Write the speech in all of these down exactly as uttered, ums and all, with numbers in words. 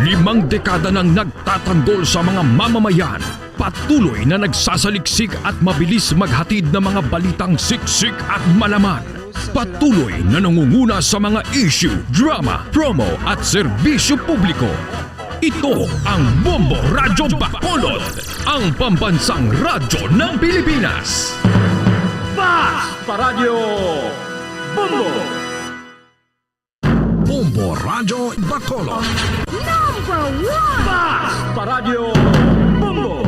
Limang dekada nang nagtatanggol sa mga mamamayan. Patuloy na nagsasaliksik at mabilis maghatid ng mga balitang siksik at malaman. Patuloy na nangunguna sa mga issue, drama, promo at serbisyo publiko. Ito ang Bombo Radyo Bacolod, ang pambansang radyo ng Pilipinas. Basta Radyo Bombo! Bombo Radyo Bacolod. Number one! Basta Radyo Bombo!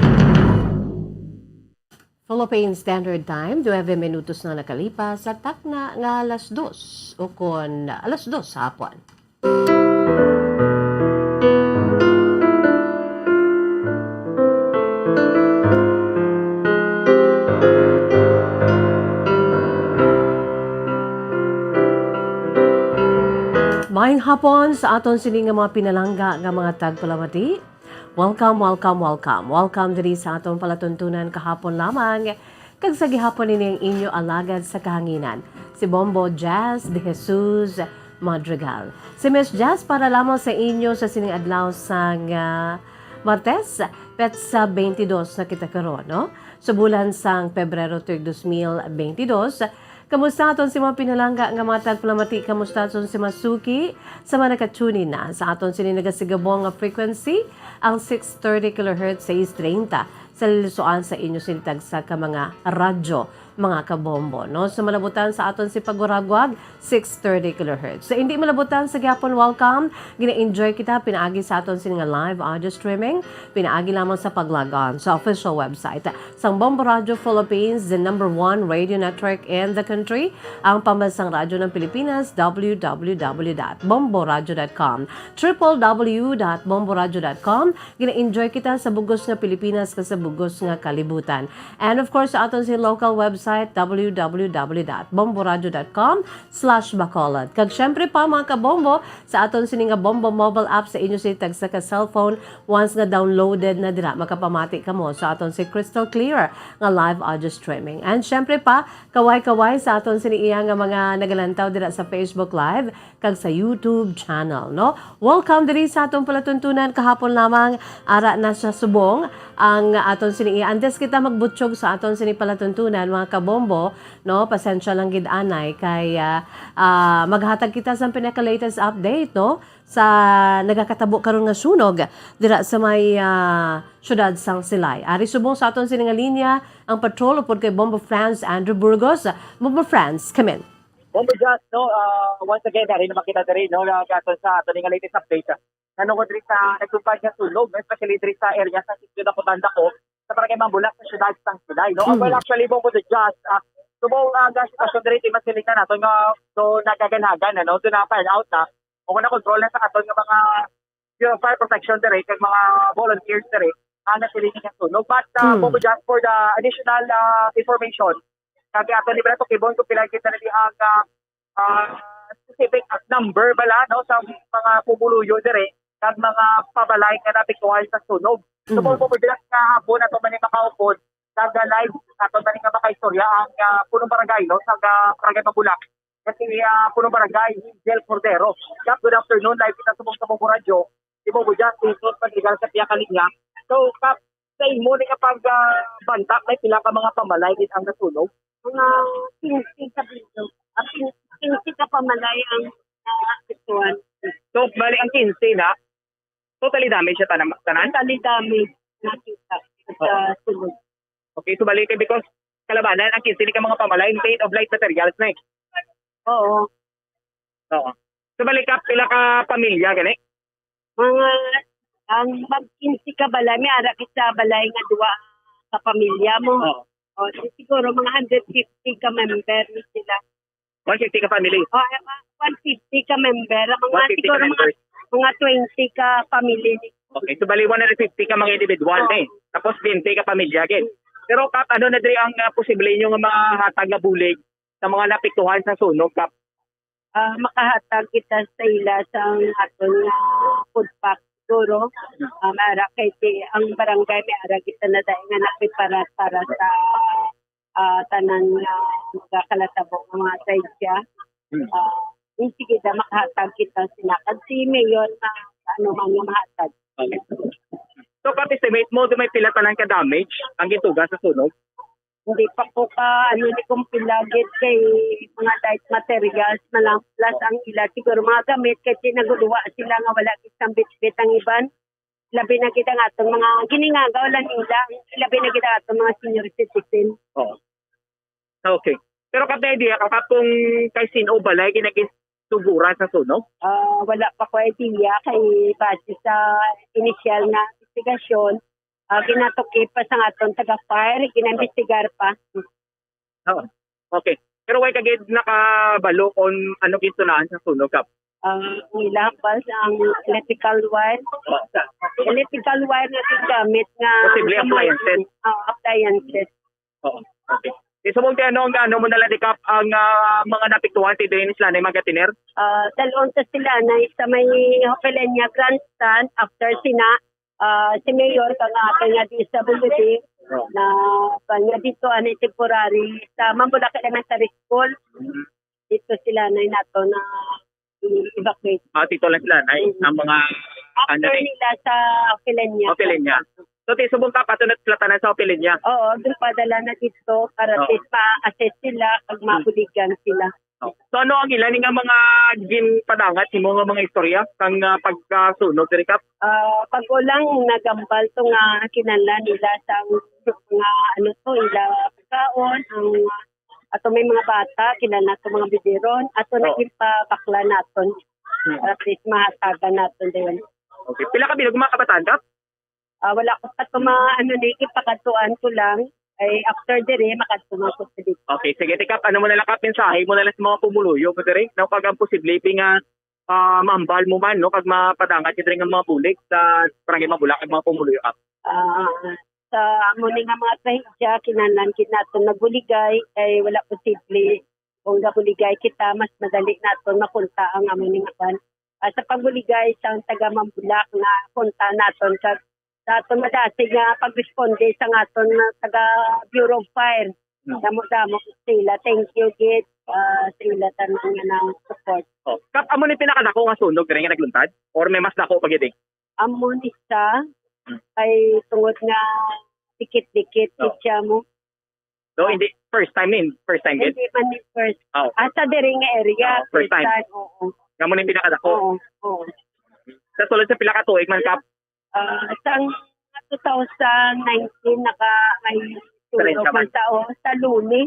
Philippine Standard Time, nuebe minutos na nakalipas sa takna nga alas dos, o kon alas dos sa hapon. Maayong hapon sa aton sini nga mga pinalangga nga mga tagpalamati. Welcome, welcome, welcome. Welcome diri sa aton palatuntunan kahapon lamang. Kag sa gihapon ini ang inyo alagad sa kahanginan, si Bombo Jazz de Jesus Madrigal. Si Miss Jazz para lamang sa inyo sa sining adlaw sang, ah, Martes, petsa twenty-two na kita karon, no? Sa bulan sang Pebrero tuig dos mil bentidós, kamusta aton si mga pinalangga nga mga tagpalamati? Kamusta aton si mga suki sa mga nakatune in na sa aton sini nagasigabong nga frequency, ang six thirty kilohertz, sais treinta, sa lilisuan sa inyo sini tagsa ka mga radyo, mga kabombo, no? So, malabutan sa aton si paguragwag, six thirty kilohertz. Sa hindi malabutan sa gihapon, welcome. Gina-enjoy kita pinaagi sa aton sini nga live audio streaming, pinaagi lamang sa pag-log on sa official website sang Bombo Radio Philippines, the number one radio network in the country, ang pambansang radyo ng Pilipinas, w w w dot bombo radio dot com, triple w dot bombo radio dot com. Gina-enjoy kita sa bugos nga Pilipinas kag sa bugos nga kalibutan. And of course, sa aton si local website, w w w dot bombo radio dot com slash bacolod. Kag syempre pa, mga kabombo, sa aton sini nga Bombo mobile app sa inyo sini tagsa ka cellphone, once nga downloaded na dira, makapamati kamo sa aton si crystal clear nga live audio streaming. And syempre pa, kaway-kaway sa aton sini iya nga mga nagalantaw dira sa Facebook Live kag sa YouTube channel, no? Welcome diri sa aton palatuntunan kahapon lamang, ara na sa subong ang aton sini iya. Antes kita magbutyog sa aton sini palatuntunan, mga kabombo, no? Pasensya lang gid anay kay, ah, ah, maghatag kita sa pinaka-latest update, no? Sa nagakatabo karon nga sunog dira sa may, ah, siyudad sang Silay. Ari subong sa aton sini nga linya ang patrol upod kay Bombo Franz Andrew Burgos. Bombo Franz, come in. Bombo Jazz, no, ah, once again, ari naman kita diri, no, nagaton sa aton nga latest update. Ano ko diri sa nagtupad nga sunog, no, especially diri sa area sa Sitio Dakutan Dako, sa Barangay Mambulak, sa siyudad sang Silay, no? Mhm. Well, actually, Bombo Jazz, ah, subong, ah, ang sitwasyon diri, di masiling na naton nga, so, nagaganagan, ano, do na fire out na, o kung na-control na sa aton nga mga Bureau of Fire Protection diri, kag mga volunteers diri, ang nasiling nga sunog. But, ah, Hmm. Bombo Jazz, for the additional, ah, information, kag ato ni Brad Tukibon kung pila kita na di ang, ah, ah, specific number bala, no, sa mga pumuluyo diri, kag mga pabalay nga naapektuhan sa sunog. So, Mhm. Bombo Jazz, nga hapon ato man ni makaupod, kag, ah, live ato man ni nga makaistorya ang, ah, punong barangay, no, sa, ah, Barangay Mabulak. Kasi, ah, punong barangay, Angel Cordero. Kap, good afternoon. Live kita sa Bugtong Radyo. Si Bombo Jazz, Jesus Madrigal sa pihak kalinya. So, Kap, sa imo ni nga pag, ah, banta, may pila ka mga pamalay gid ang nasunog? Mga quince ka bilog. Ah, quince ka pamalay ang, ah, atuan. So, bali ang quince na, totally damage siya tanan, tanan? Totally damage. Nakita sa Oo. Sunog. Okay, so bali kay because kalabanan ang quince ka mga pamalay made of light materials na eh. Oo. Oo. So bali ka, pila ka pamilya gani? Mga, ang mag quince ka balay, may ara kita balay nga duwa ka pamilya mo. Oo. O, di siguro mga hundred fifty ka member ni sila. One fifty ka family? O, ay, mga one fifty ka member. Mga One fifty ka siguro mga, members. Mga twenty ka family ni. Okay, so bali one hundred fifty ka mga individual Oo. eh. Tapos twenty ka pamilya gid. Pero Kap, ano na diri ang, ah, posible ninyo nga mahatag nga bulig sa mga naapektuhan sa sunog, Kap? Ah, makahatag kita sa ila sa aton nga food pack siguro. Ah, may ara kay ti-, ang barangay may ara kita na dahil nga naprepara para sa, ah, tanan nga magkakalatabo nga mga tragedia. Hmm. Ah, yung sige na makahatag kita sila. Kasi mayor na ano man nga mahatag. Okay. So, Kap, estimate mo, do may pila tanan ka damage ang gintuga sa sunog? Hindi pa ko ka, ano, ni kung pila gid kay mga light materials na lang, plus ang ila, siguro mga gamit, kasi naguluwa sila nga wala gid sang bitbit ang iban. Labi na gid ang aton mga giningagaw lang nila, labi na gid ang aton mga senior citizen. Oo. Okay. Pero Kap, may idea ka, Kap, kung kay sin-o balay ginagisuguran sa sunog? Ah, wala pa ko idea kay base sa initial na investigasyon, ah, ginatukip pa sa aton taga-fire, ginaimbestigar pa. Oo. Okay. Pero way ka gid nakabalo kung ano ginsunahan sa sunog, Kap? Ang ila pa ang electrical wire. Electrical wire nga gingamit nga Posible appliances. Ah, appliances. Oo. Okay. Di subong ti ano, ang ano mo na lang, di, Kap, ang, ah, mga napiktuhan ti diri ni Silanay, mga katiner? Ah, dalon sa Silanay sa may Hopelenia Grandstand, after sina, ah, si Mayor, kang ato nga di sa Buludi, Oo. na, pa nga dito, ano, temporary sa Mambulak Elementary School. Mhm. Dito sila na nato na i-evacuate. Ah, dito lang sila, na Mm. ang mga, After ano, eh, nila sa Hopelenia. Hopelenia. So, ti subong, Kap, ato na sila tanan sa Hopelenia? Oo, ginpadala na dito para Oo. at least ma-assess sila pag Mm. mabuligan sila. Oh. So, ano ang ilan nga mga ginpadangat nimo nga mga istorya kang, ah, pagkasunog diri, Kap? Ah, pag-ulang nagambal to nga kinahanglan nila sang mga ano to, ila pagkaon, ang ato may mga bata, kinahanglan to mga bibiron, ato na Oh. ginpabakla naton. Hmm. At least mahatagan naton din. Okay. Pila ka bilog mga kabataan, Kap? Ah, wala ko pa to ma-, ano, ni, ipakadtuan ko lang. Ay, after dire, makadto man ko sa dito. Okay, sige, ti, Kap, ano mo na lang, Kap, mensahe mo na lang sa mga pumuluyo mo dire, no? Kag ang posible, pi nga, ah, mahambal mo man, no? Kag mapadangat gid dire nga mga bulig sa Barangay Mambulak, kag mga pumuluyo, Kap. Ah, sa amo ni nga mga trahedya, kinahanglan gid naton magbuligay, kay wala posible kung gabuligay kita, mas madali naton makunta ang amo ni nga kwan. Ah, sa pagbuligay sa taga Mambulak nga kunta naton kag sa aton madasig nga pagresponde sa aton nga taga Bureau of Fire. Hmm. Damo-damo sila. Thank you gid, ah, sa ila tanan nga nang support. Oh, Kap, amo ni pinakadako nga sunog diri nga nagluntad? Or may mas dako pa gid, eh? Amo ni sa, Hmm. ay tungod nga dikit-dikit Oh. gid siya mo. So, Ah. hindi, first time ni, first time gid? Hindi man ni first. Oh. Ah, sa diri nga area, Oh, first first time. time, oo. Nga mo ni pinakadako? Oo, oo. Sa sulod sa pila ka tuig man, Kap? Ah, sang two thousand nineteen, naka-, may Trenta sunog man. man sa, oh, sa Luni.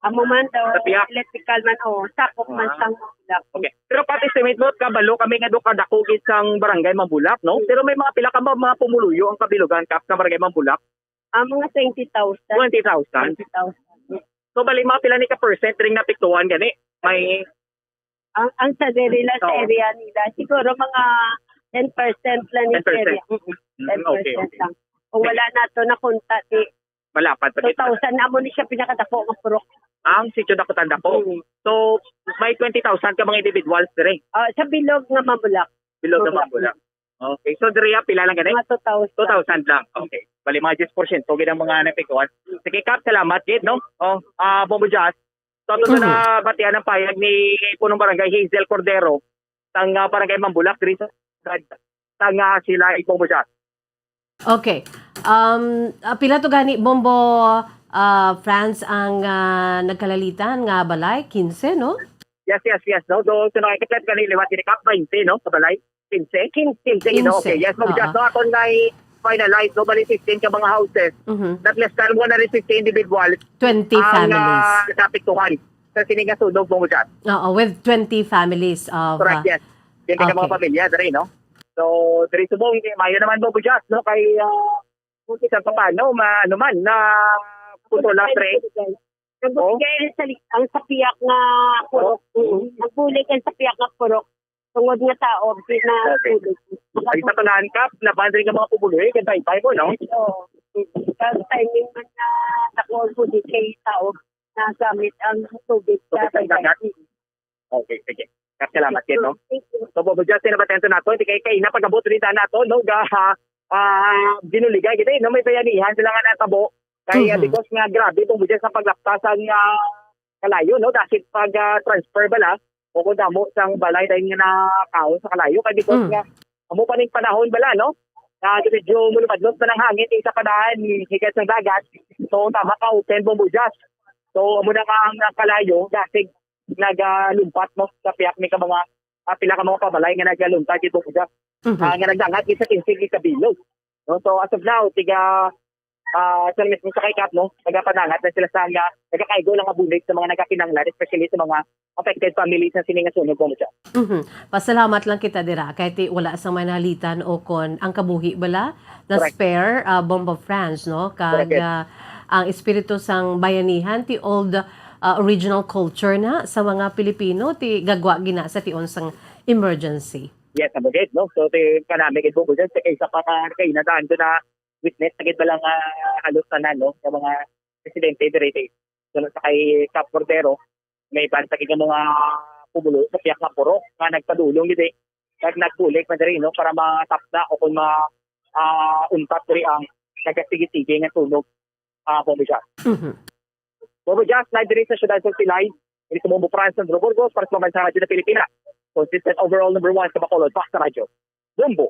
Amo man daw, Sa piyak? electrical man, oh, sakop man Ah. sang Mambulak. Okay. Pero pati estimate mo, kabalo kami nga do kadako gid sang Barangay Mambulak, no? Hmm. Pero may mga pila ka ba mga pumuluyo ang kabilugan, Kap, sa Barangay Mambulak? Ah, mga twenty thousand. Twenty thousand? Twenty thousand. So, bali, mga pila ni ka percent ring napiktuhan gani? May Ang, ang sa diri lang sa Oo. area nila, siguro mga ten percent lang ni Ten percent. area. Mm-mm. Mm, Ten percent okay, okay. lang. Kung Sige. wala nato nakunta, di Malapad pa kita. two thousand, amo ni siya pinakadako nga purok. Ang sitio Dakutan Dako. Mm. So, may twenty thousand ka mga individuals dire? Ah, sa bilog nga Mambulak. Bilog nga Mambulak. Mambulak. Okay. So, diri, ah, pila lang gani? Mga two thousand. Two thousand lang. Okay. Bali, mga diyes porsyento gid ang mga napiktuhan. Sige, Kap, salamat gid, no? Oh, ah, Bombo Jazz. So, ato Mhm. na batian ang payag ni Punong Barangay Hazel Cordero, sang, ah, Barangay Mambulak, diri sa, sang, ah, sila, Bombo Jazz. Okay. Um, ah, pila to gani, Bombo, ah, Franz, ang, ah, nagkalalitan nga balay? Quince, no? Yes, yes, yes, no? So, so, nakikita gani liwat gini, Kap, twenty, no? Sa balay? Quince? Quince. Quince, no? Quince. Okay, yes, Bombo Jazz, Oo. no? Aton na i-finalize, no? Bali, fifteen ka mga houses. Mhm. That less than one hundred fifty individuals Twenty ang, families. ah, naapektuhan sa sini nga sunog, Bombo Jazz. Oo, with twenty families of, Correct, ah, yes. Twenty ka mga okay. pamilya, diri, no? So, diri subong, maayo naman, Bombo Jazz, no? Kay, ah, kung isa pa paano, ma-, ano man, na kontrolar, pre. Nagbuligay ang sa li-, ang sa piyak nga purok. Oo. Mm. Nagbulig ang sa piyak nga purok. Tungod nga taob, di na Okay. tulog. Ay, sa tanan, Kap, laban rin ang mga pumuluyo, kay bye-bye mo, no? Oo. Kag timing man na nakuha ko di kay taob, nagamit ang tubig sa Okay, sa dagat. Okay, sige. Kap, salamat, Kit, no? Thank you. So, Bombo Jazz, na batento nato, di kay kaina pag-abot rin nato, no? Ga, ah, ginuligay kita, no? May bayanihan sila nga natabo. Kay, ah, Mhm. because nga grabe, Bombo Jazz, sa paglapta sa nga kalayo, no? Dahil pag, ah, transfer bala, o kung damo sang balay dahil nga nakaon sa kalayo, kay because Mm. nga, Amo pa ning panahon bala, no? Na medyo mulubadlot man ang hangin, isa pa daan, higas ng dagat. So, tama ka, open, Bombo Jazz. So, amo na nga ang, ang kalayo, dasig nagalumpat, no? Sa piyak ni ka mga, ah, pila ka mga pabalay nga nagaluntad dito, Bombo Jazz. Mhm. Ah, nga nagdangat, isa kinse ka bilog. No? So, as of now, tiga, ah, sa mismo sa kay Kap, no? Nagapanangat na sila sa nga, nagakaigo lang nga bulig sa mga nagakinanglan, especially sa mga affected families sa sini nga sunog, Bombo Jazz. Mhm. Pasalamat lang kita dira kay ti wala sang may nalitan o kon ang kabuhi bala na Correct. spare, ah, Bombo Franz, no? Kag, Correct. ah, ang espiritu sang bayanihan ti old, ah, original culture na sa mga Pilipino ti gagwa gina sa tion sang emergency. Yes, ang bagay, no? So, ti kanami gid, Bombo Jazz, sa isa pa ka kainataan ko na witness na gid bala nga halos tanan, no, nga mga residente diri sa, so, sa kay Cap Cordero, may iban sa gid nga mga pumulo sa piyak nga purok nga nagpadulong gid, eh, kag nagbulig man diri, no, para matapda o kung ma, ah, untat diri ang nagasigi-sige nga sunog, ah, Bombo Jazz. Mhm. Bombo Jazz, live diri sa siyudad sa Silay, diri sa Bombo Franz, Andrew Burgos, para sa Pambansang Radyo ng Pilipinas. Consistent overall number one sa Bacolod, Basta Radyo. Bombo.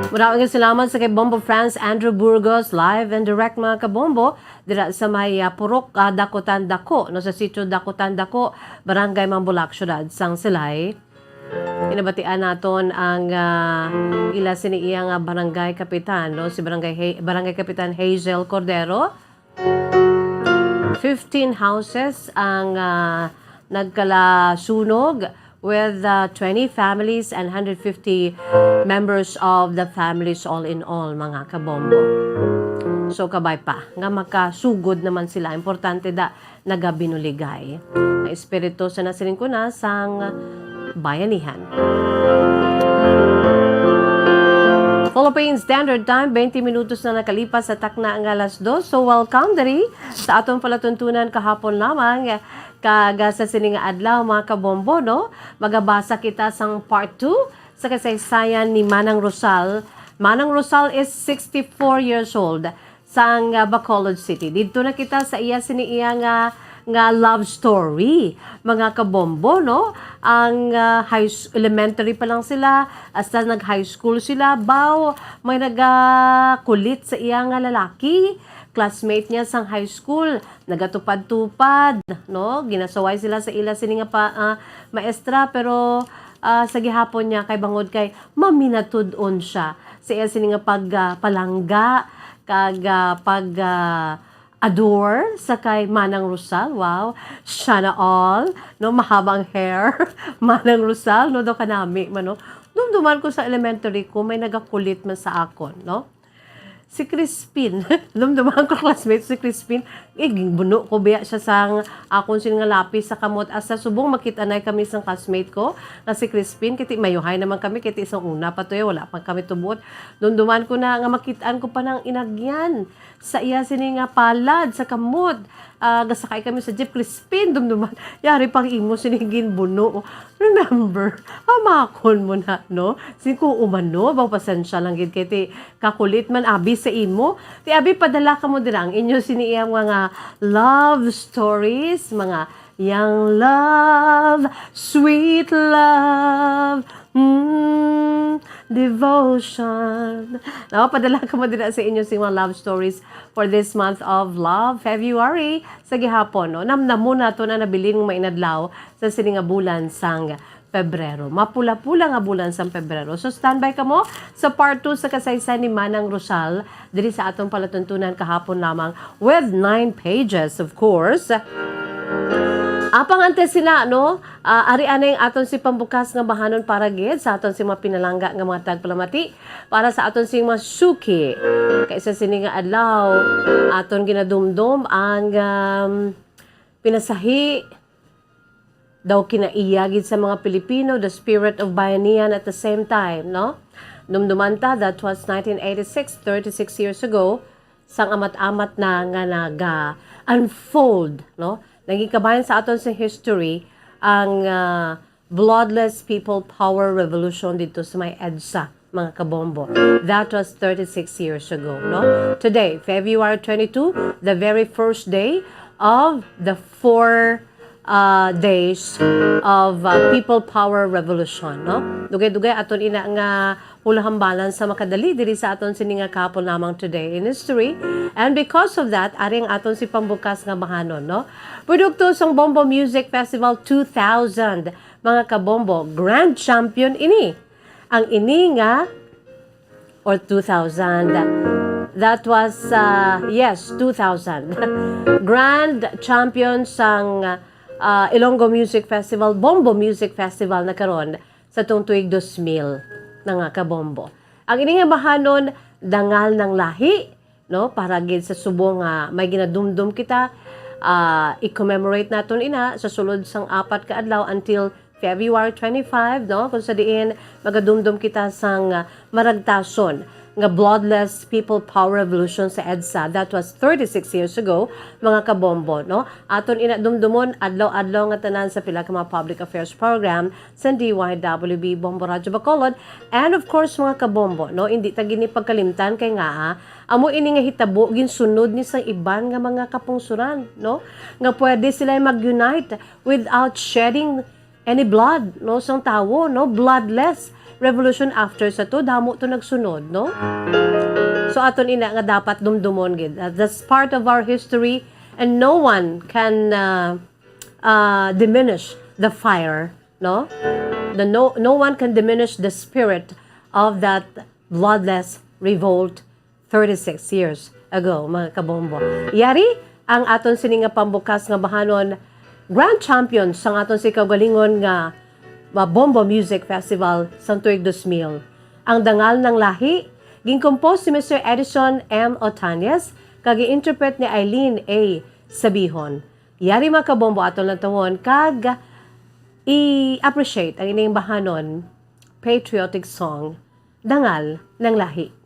Maraming salamat sa kay Bombo Franz Andrew Burgos, live and direct, mga kabombo, dira sa may, ah, Purok, ah, Dakutan Dako, no, sa sitio Dakutan Dako, Barangay Mambulak, Siyudad sang Silay. Kinabatian naton ang, ah, ila sini iya nga barangay kapitan, no, si Barangay Ha-, Barangay Kapitan Hazel Cordero. Fifteen houses ang, ah, nagkalasunog with, ah, twenty families and hundred fifty members of the families all in all, mga kabombo. So, kabay pa nga makasugod naman sila. Importante da, nagabinuligay. Ang espiritu sa nasiling ko na sang bayanihan. Philippine Standard Time, twenty minutos na nakalipas sa takna nga alas dos. So, welcome diri sa aton palatuntunan kahapon lamang. Kag, ah, sa sini nga adlaw, mga kabombo, no? Magabasa kita sang part two sa kasaysayan ni Manang Rosal. Manang Rosal is sixty-four years old sang, ah, Bacolod City. Didto na kita sa iya sini iya nga, nga love story, mga kabombo, no? Ang, ah, high s-, elementary pa lang sila, hasta nag-high school sila, baw, may nagakulit sa iya nga lalaki, classmate niya sang high school, nagatupad-tupad, no? Ginasaway sila sa ila sini nga pa, ah, maestra, pero, ah, sa gihapon niya kay bangod kay maminatud-on siya sa iya sini nga pag, ah, palangga kag, ah, pag, ah, adore sa kay Manang Rosal. Wow, sana all, no, mahaba ang hair, Manang Rosal, no, daw kanami man, no. Dumduman ko sa elementary ko, may nagakulit man sa akon, no. Si Crispin, dumduman ko classmate si Crispin, eh, ginbuno ko biya siya sang akon sin nga lapis sa kamot. Hasta subong makit-anay kami sang classmate ko nga si Crispin, kay ti mayuhay naman kami, kay ti sang una pa to, eh, wala pa kami tubot. Dumduman ko na nga makit-an ko pa nang inagyan sa iya sini nga palad sa kamot. Ah, gasakay kami sa jeep, Crispin, dumduman. Yari pang imo sini ginbuno. Remember, hamakon mo na, no? Sin ko umano, bang pasensya lang gid kay ti kakulit man abi sa imo. Ti abi, padala kamo dira ang inyo sini iya mga love stories, mga young love, sweet love, mm, devotion. No, padala kamo dira sa inyo sing mga love stories for this month of love, February, sa gihapon, no? Namnamo nato na nabilin nga mainadlaw sa sini nga bulan sang Pebrero. Mapula-pula nga bulan sang Pebrero. So, standby kamo sa part two sa kasaysayan ni Manang Rosal diri sa atong palatuntunan kahapon lamang with nine pages, of course. Apang antes sina, no, ah, ari anay ang aton si pambukas nga bahanon para gid sa aton si mga pinalangga nga mga tagpalamati para sa aton si mga suki. Kay sa sini nga adlaw, aton ginadumdom ang, um, pinasahi daw kinaiya gid sa mga Pilipino, the spirit of bayanihan at the same time, no? Dumduman ta, that was nineteen eighty-six, thirty-six years ago, sang amat-amat na nga naga-unfold, no? Naging kabahin sa aton sa history ang, ah, Bloodless People Power Revolution dito sa may EDSA, mga kabombo. That was thirty-six years ago, no? Today, February twenty-two, the very first day of the four, uh, days of, uh, People Power Revolution, no? Dugay-dugay aton ina nga hulahambalan sa makadali diri sa aton sini nga kahapon lamang, today in history. And because of that, ari ang aton si pambukas nga bahanon, no? Produkto sang Bombo Music Festival two thousand, mga kabombo, grand champion ini. Ang ini nga, or two thousand. That was, uh, yes, two thousand. Grand champion sang, uh, Ilonggo Music Festival, Bombo Music Festival na karon sa tung tuig dos mil, mga kabombo. Ang ini nga bahanon, Dangal ng Lahi, no? Para gid sa subong nga may ginadumdom kita, ah, i-commemorate naton ina sa sulod sang apat ka adlaw until February twenty-five, no? Kung sa diin magadumdom kita sang, ah, maragtason nga bloodless People Power Revolution sa EDSA. That was thirty-six years ago, mga kabombo, no? Aton ina dumdumon adlaw-adlaw nga tanan sa pila ka mga public affairs program sa D Y W B Bombo Radyo Bacolod. And of course, mga kabombo, no? Hindi ta gini pagkalimtan kay nga, ah, amo ini nga hitabo ginsunod ni sa iban nga mga kapungsoran, no? Nga pwede sila mag-unite without shedding any blood, no, sang tawo, no, bloodless revolution after sa to, damo to nagsunod, no? So, aton ina nga dapat dumdumon gid. Uh, that's part of our history, and no one can, uh, uh, diminish the fire, no? The, no, no one can diminish the spirit of that bloodless revolt thirty-six years ago, mga kabombo. Yari ang aton sini nga pambukas nga bahanon, grand champion sang aton si kaugalingon nga, uh, Bombo Music Festival sang tuig dos mil. Ang Dangal ng Lahi, ginkompose ni Mister Edison M. Otanes, kag gi-interpret ni Eileen A. Sabihon. Yari, mga kabombo, aton lantawon kag i-appreciate ang ining bahanon, patriotic song, Dangal ng Lahi.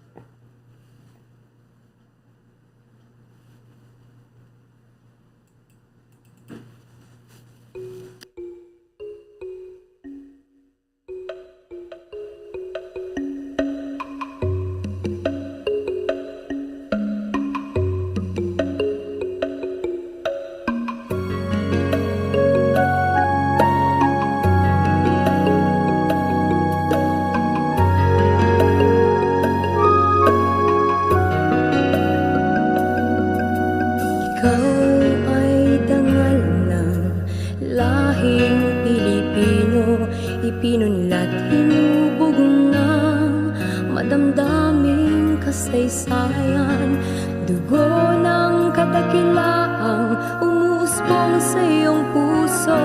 Ikaw ay dangal ng lahing Pilipino, ipinunlat, hinubog ng madamdaming kasaysayan. Dugo ng kadakilaang umuusbong sa iyong puso,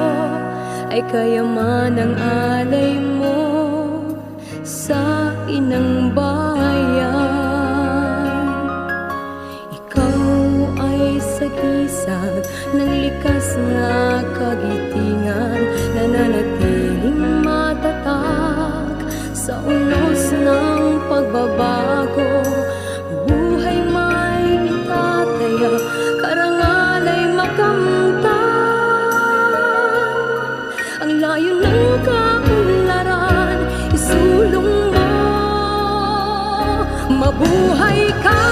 ay kayaman ang alay mo sa inang bayan. Ikaw ay sagisag ng likas na kagitingan, nananatiling matatag sa unos ng pagbabago. Buhay may itataya, karangal ay makamtan. Ang layo ng kaunlaran, isulong mo. Mabuhay ka,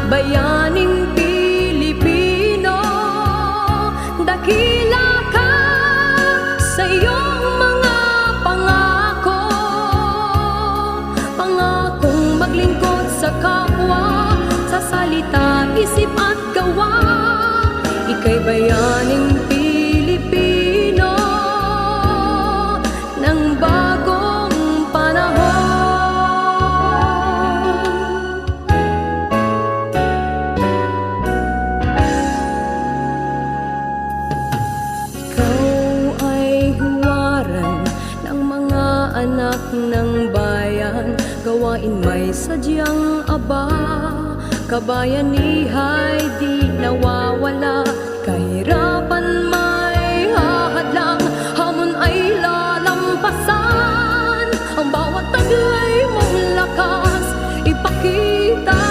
bayaning Pilipino. Dakila ka sa iyong mga pangako. Pangakong maglingkod sa kapwa, sa salita, isip at gawa. Ika'y bayaning Pilipino ng bagong panahon. Ikaw ay huwaran ng mga anak ng bayan, gawain may sadyang aba. Kabayanihay di nawawala, kahirapan may hahadlang, hamon ay lalampasan. Ang bawat taglay mong lakas ipakita.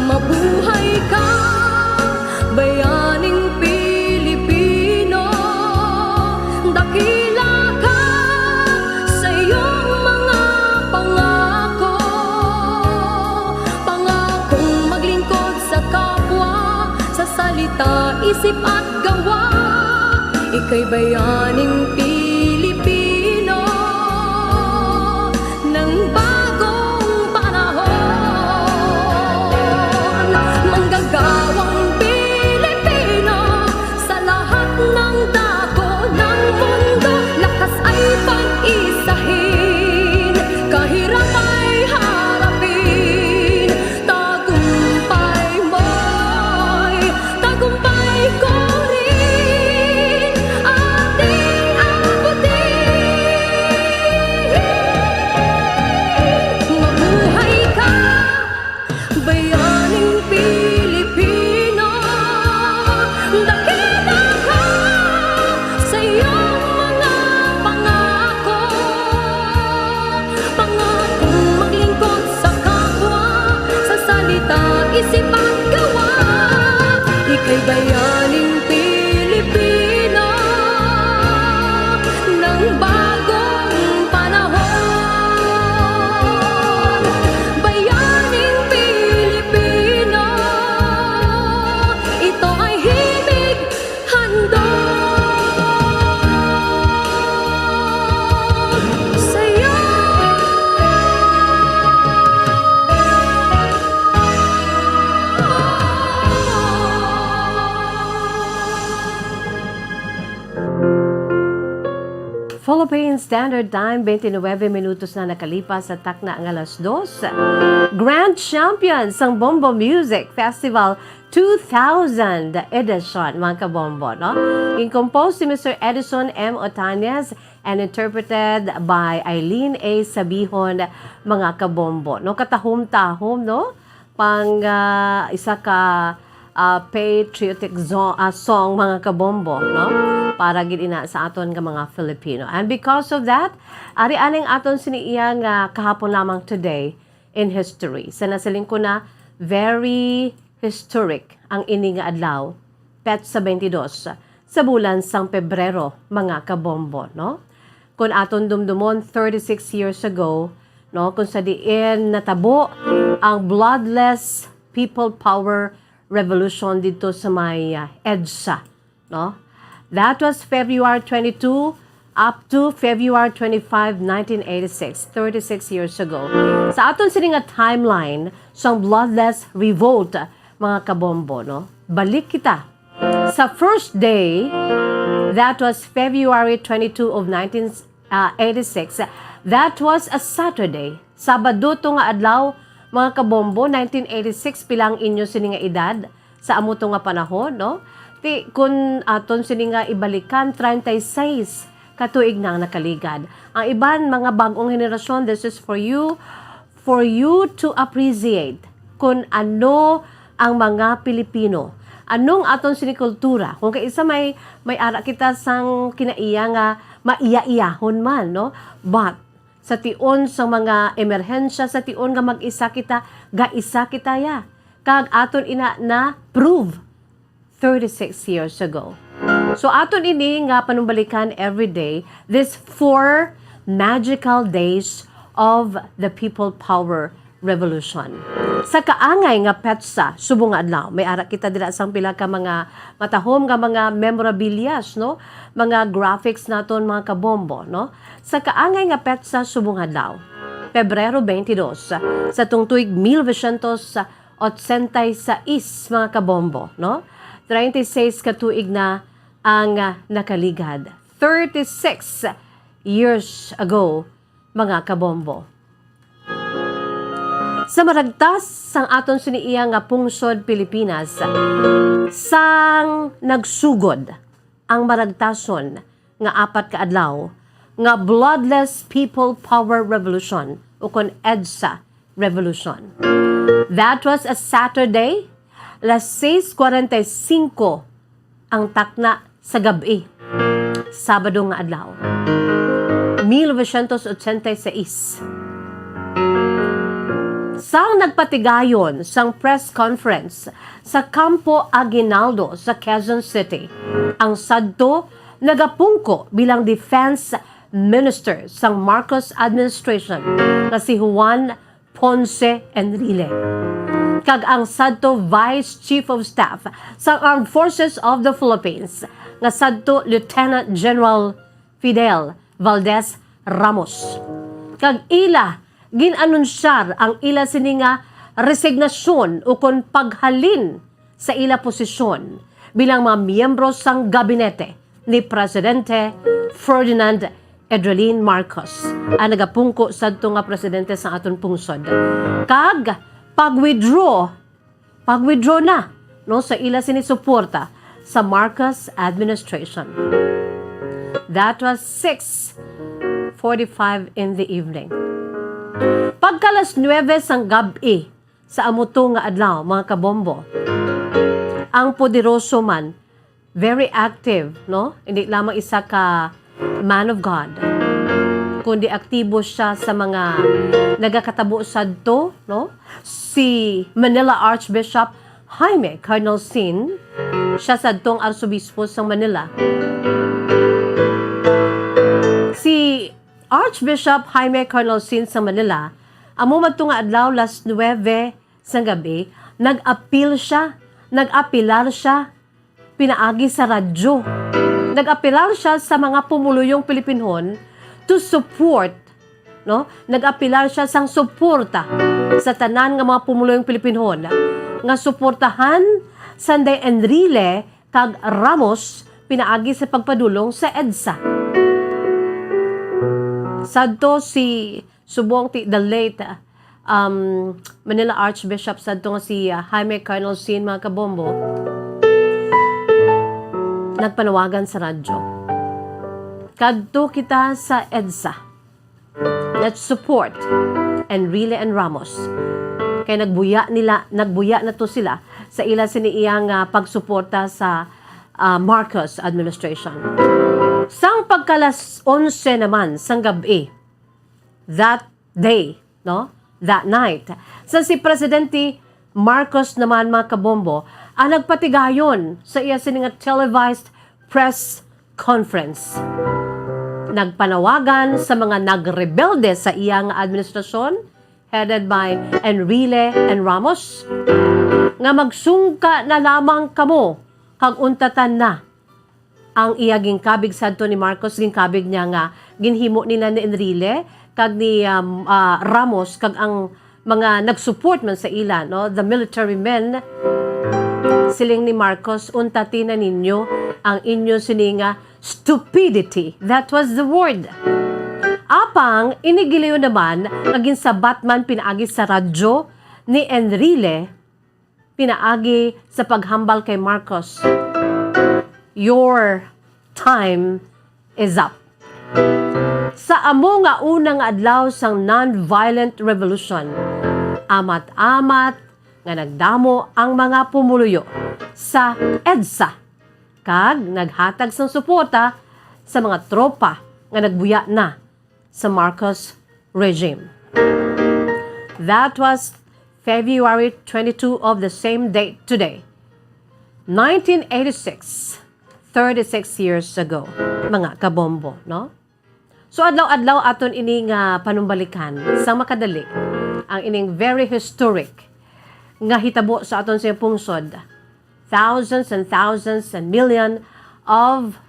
Mabuhay ka, bayaning Pilipino. Dakila ka sa iyong mga pangako. Pangakong maglingkod sa kapwa, sa salita, isip at gawa. Kay bayaning Pilipino ng bagong panahon, manggagawang Pilipino sa lahat ng dako ng mundo, lakas ay pag-isahin, kahirap ay harapin, tagumpay mo'y tagumpay ko rin ating abutin. Mabuhay ka, bayaning Pilipino, dakila ka sa iyong mga pangako. Pangakong maglingkod sa kapwa, sa salita, isip at gawa. Ika'y bayaning Pilipino ng bagong panahon. Bayaning Pilipino, ito ay himig handog sayo. Philippine Standard Time, twenty-nine minutos na nakalipas sa takna nga alas dos. Grand champion sang Bombo Music Festival two thousand edition, mga kabombo, no? Gin-compose si Mister Edison M. Otanes and interpreted by Eileen A. Sabihon, mga kabombo, no? Katahom-tahom, no? Pang, ah, isa ka, ah, patriotic zo-, ah, song, mga kabombo, no? Para gid ina sa aton nga mga Filipino. And because of that, ari aning aton sini iya nga kahapon lamang, today in history. Sa nasiling ko na, very historic ang ini nga adlaw, petsa twenty-dos sa bulan sang Pebrero, mga kabombo, no? Kung aton dumdumon, thirty-six years ago, no, kung sa diin natabo ang bloodless People Power Revolution dito sa may, ah, EDSA, no? That was February twenty-two up to February twenty-five, nineteen eighty-six, thirty-six years ago. Sa aton sini nga timeline sang bloodless revolt, mga kabombo, no? Balik kita sa first day, that was February twenty-two of nineteen, ah, eighty-six. That was a Saturday. Sabado to nga adlaw, mga kabombo, nineteen eighty-six, pila ang inyo sini nga edad sa amo to nga panahon, no? Ti, kun aton sini nga ibalikan, treinta y seis ka tuig na ang nakaligad. Ang iban, mga bag-ong henerasyon, this is for you, for you to appreciate kun ano ang mga Pilipino. Anong aton sini kultura? Kung kaisa may, may ara kita sang kinaiya nga maiya-iyahon man, no? But sa tion sang mga emerhensya, sa tion nga mag-isa kita, ga-isa kita ya. Kag aton ina na prove thirty-six years ago. So, aton ini nga panumbalikan every day, this four magical days of the People Power Revolution. Sa kaangay nga petsa subong nga adlaw, may ara kita dira sang pila ka mga matahom nga mga memorabilias, no? Mga graphics naton, mga kabombo, no? Sa kaangay nga petsa subong nga adlaw, Pebrero twenty-dos, sa tong tuig mil novecientos otsenta y seis, mga kabombo, no? Treinta y seis ka tuig na ang, ah, nakaligad. Thirty-six years ago, mga kabombo. Sa maragtas sang aton sini iya nga pungsod Pilipinas, sang nagsugod ang maragtason nga apat ka adlaw nga Bloodless People Power Revolution, ukon EDSA Revolution. That was a Saturday, las seis cuarenta y cinco ang takna sa gab-i, Sabado nga adlaw, mil novecientos ochenta y seis. Sang nagpatigayon sang press conference sa Campo Aguinaldo sa Quezon City, ang sadto nagapungko bilang defense minister sang Marcos administration nga si Juan Ponce Enrile, kag ang sadto Vice Chief of Staff sang Armed Forces of the Philippines nga sadto Lieutenant General Fidel Valdez Ramos, kag ila gin-anunsyar ang ila sini nga resignasyon ukon paghalin sa ila posisyon bilang mga miyembro sang gabinete ni Presidente Ferdinand Edrelin Marcos, ang nagapungko sadto nga presidente sa aton pungsod, kag pag-withdraw, pag-withdraw na, no, sa ila sini suporta sa Marcos administration. That was six forty-five in the evening. Pagka alas nuebe sang gab-i sa amo to nga adlaw, mga kabombo, ang poderoso man, very active, no? Hindi lamang isa ka man of God, kundi aktibo siya sa mga nagakatabo sadto, no? Si Manila Archbishop Jaime Cardinal Sin, siya sadtong Arsobispo sa Manila. Si Archbishop Jaime Cardinal Sin sa Manila, amo madto nga adlaw, alas nuebe sang gabi, nag-apil siya, nag-apilar siya pinaagi sa radyo. Nag-apilar siya sa mga pumuluyong Pilipinhon to support, no? Nag-apilar siya sang suporta sa tanan nga mga pumuluyong Pilipinhon nga suportahan sanday Enrile kag Ramos pinaagi sa pagpadulong sa EDSA. Sadto si subong ti the late, um, Manila Archbishop sadto nga si, uh, Jaime Cardinal Sin, mga kabombo, nagpanawagan sa radyo, "Kadto kita sa EDSA. Let's support Enrile and Ramos." Kay nagbuya nila, nagbuya na to sila sa ila sini iyang, ah, pagsuporta sa, ah, Marcos administration. Sang pagkalas onse naman sang gab-i, that day, no? That night, sa si Presidente Marcos naman, mga kabombo, ang nagpatigayon sa iya sini nga televised press conference. Nagpanawagan sa mga nagrebelde sa iya nga administrasyon, headed by Enrile and Ramos, nga magsungka na lamang kamo kag untatan na ang iya ginkabig sadto ni Marcos. Ginkabig niya nga ginhimo nila ni Enrile kag ni, um, ah, Ramos kag ang mga nag-support man sa ila, no, the military men. Siling ni Marcos, "Untati na ninyo ang inyo sini nga stupidity." That was the word. Apang ini gilayon naman nga ginsabat man pinaagi sa radyo ni Enrile pinaagi sa paghambal kay Marcos, "Your time is up." Sa amo nga una nga adlaw sang non-violent revolution, amat-amat nga nagdamo ang mga pumuluyo sa EDSA kag naghatag sang suporta sa mga tropa nga nagbuya na sa Marcos regime. That was February twenty-two of the same date today, nineteen eighty-six, thirty-six years ago, mga kabombo, no? So, adlaw-adlaw aton ini nga panumbalikan sa makadali, ang ining very historic nga hitabo sa aton sa pungsod. Thousands and thousands and million of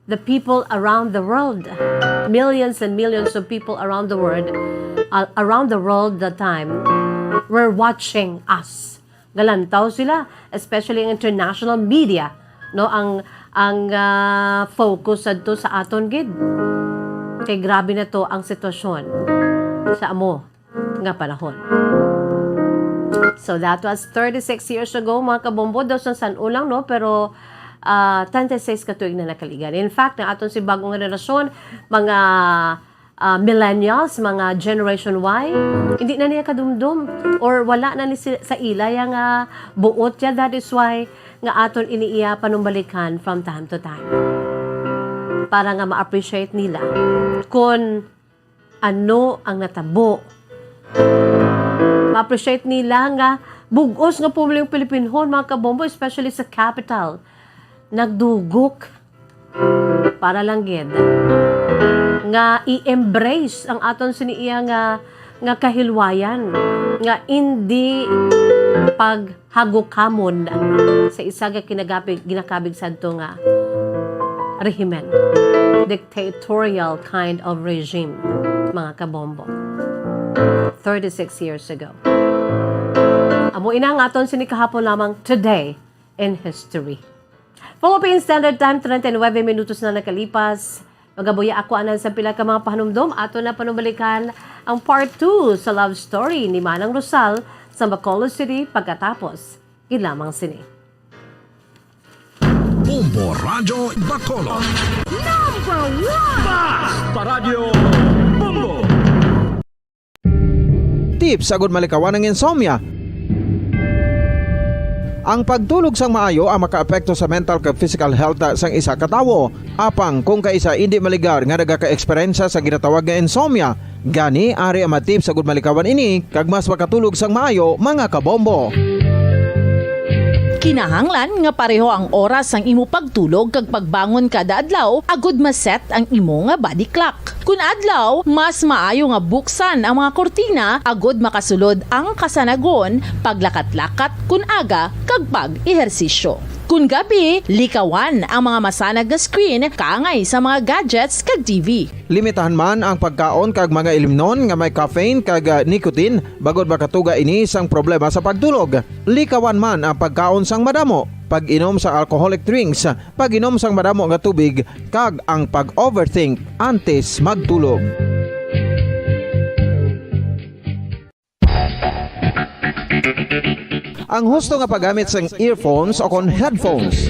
the people around the world, millions and millions of people around the world, uh, around the world that time were watching us. Galantaw sila, especially ang international media, no, ang, ang, ah, focus sadto sa aton gid. Kay grabe na to ang sitwasyon sa amo nga panahon. So that was thirty-six years ago, mga kabombo, daw sang san-o lang, no? Pero, ah, treinta y seis ka tuig na nakaligan. In fact, ang aton si bagong henerasyon, mga, ah, millennials, mga Generation Y, hindi na niya kadumdom or wala na ni si-, sa ila yang, ah, buot ya. That is why nga aton ini iya panumbalikan from time to time para nga ma-appreciate nila kung ano ang natabo. Ma-appreciate nila nga bug-os nga pumulong Pilipinhon, mga kabombo, especially sa capital, nagdugok para lang gid nga i-embrace ang aton sini iya nga, nga kahilwayan, nga indi paghagukamon sa isa ka kinagapig, ginakabig sadto nga rehimen, dictatorial kind of regime, mga kabombo, thirty-six years ago. Amo ina ang aton sini kahapon lamang, Today in History. Philippine Standard Time, treinta y nueve minutos na nakalipas. Magabuya ako anan sa pila ka mga pahanumdom. Ato na panumalikan ang part two sa love story ni Manang Rosal sa Bacolod City pagkatapos gid lamang sini. Bombo Radyo Bacolod. Number one! Basta Radyo Bombo! Tips agud malikawan ang insomnia. Ang pagtulog sang maayo ang makaapekto sa mental kag physical health sang isa ka tawo. Apang kung kaisa indi maligar nga nagaka-eksperyensya sa ginatawag nga insomnia, gani ari ang mga tips agud malikawan ini kag mas makatulog sang maayo, mga kabombo. Kinahanglan nga pareho ang oras sang imo pagtulog kag pagbangon kada adlaw agud ma-set ang imo nga body clock. Kun adlaw, mas maayo nga buksan ang mga kurtina agud makasulod ang kasanagon, paglakat-lakat kun aga, kag pag-ehersisyo. Kun gabi, likawan ang mga masanag nga screen kaangay sa mga gadgets kag T V. Limitahan man ang pagkaon kag mga ilimnon nga may caffeine kag, ah, nicotine, bangod makatuga ini sang problema sa pagtulog. Likawan man ang pagkaon sang madamo, pag-inom sa alcoholic drinks, pag-inom sang madamo nga tubig, kag ang pag-overthink antes magtulog. Ang husto nga paggamit sang earphones o kon headphones.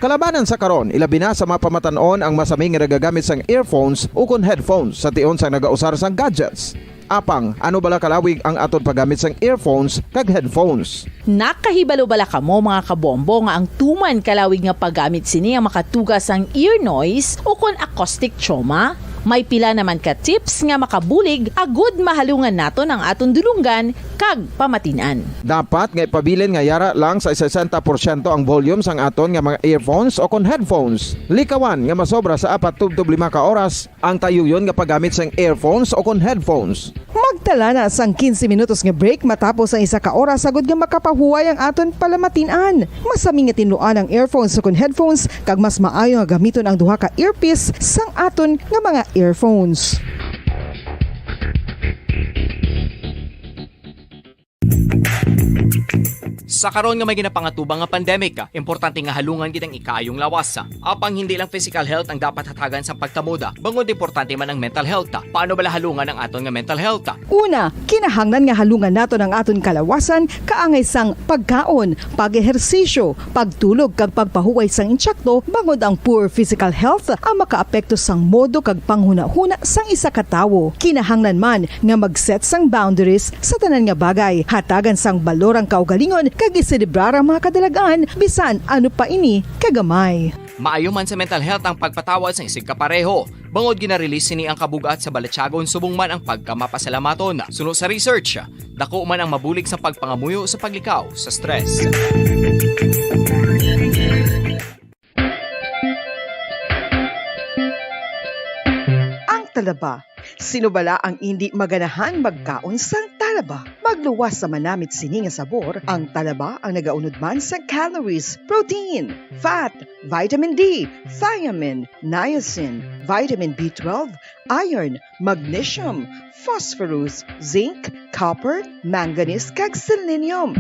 Kalabanan sa karon, ilabi na sa mga pamatan-on ang masami nga nagagamit sang earphones o kon headphones sa tion sang nagausar sang gadgets. Apang, ano bala kalawig ang aton paggamit sang earphones kag headphones? Nakahibalo bala kamo, mga kabombo, nga ang tuman kalawig nga paggamit sini ang makatuga sang ear noise o kon acoustic trauma? May pila naman ka tips nga makabulig agud mahalungan naton ang aton dulonggan kag pamatin-an. Dapat nga ipabilin nga yara lang sa sesenta porsyento ang volume sang aton nga mga earphones o kon headphones. Likawan nga masobra sa apat tubtob lima ka oras ang tayuyon nga paggamit sang earphones o kon headphones. Magtala na sang quince minutos nga break matapos ang isa ka oras, agud nga makapahuway ang aton palamatin-an. Masami nga tinluan ang earphones o kon headphones, kag mas maayo nga gamiton ang duha ka earpiece sang aton nga mga earphones. Sa karon nga may ginapangatubang nga pandemic, importante nga halungan gid ang ikaayong lawas. Apang hindi lang physical health ang dapat hatagan sang pagtamod, bangod importante man ang mental health. Paano bala halungan ang aton nga mental health? Una, kinahanglan nga halungan naton ang aton kalawasan kaangay sang pagkaon, pag-ehersisyo, pagtulog kag pagpahuway sang insakto, bangod ang poor physical health ang makaapekto sang modo kag panghunahuna sang isa ka tawo. Kinahanglan man nga mag-set sang boundaries sa tanan nga bagay. Hatagan sang balor ang kaugalingon kag iselebrar ang mga kadalag-an, bisan ano pa ini kagamay. Maayo man sa mental health ang pagpatawad sang isigkapareho, bangod gina-release sini ang kabug-at sa balatyagon subong man ang pagkamapasalamaton. Suno sa research, dako man ang mabulig sa pagpangamuyo sa paglikaw sa stress. Ang talaba. Sino bala ang indi maganahan magkaon sang talaba? Magluwas sa manamit sini nga sabor, ang talaba ang nagaunod man sa calories, protein, fat, vitamin D, thiamine, niacin, vitamin B twelve, iron, magnesium, phosphorus, zinc, copper, manganese, kag selenium.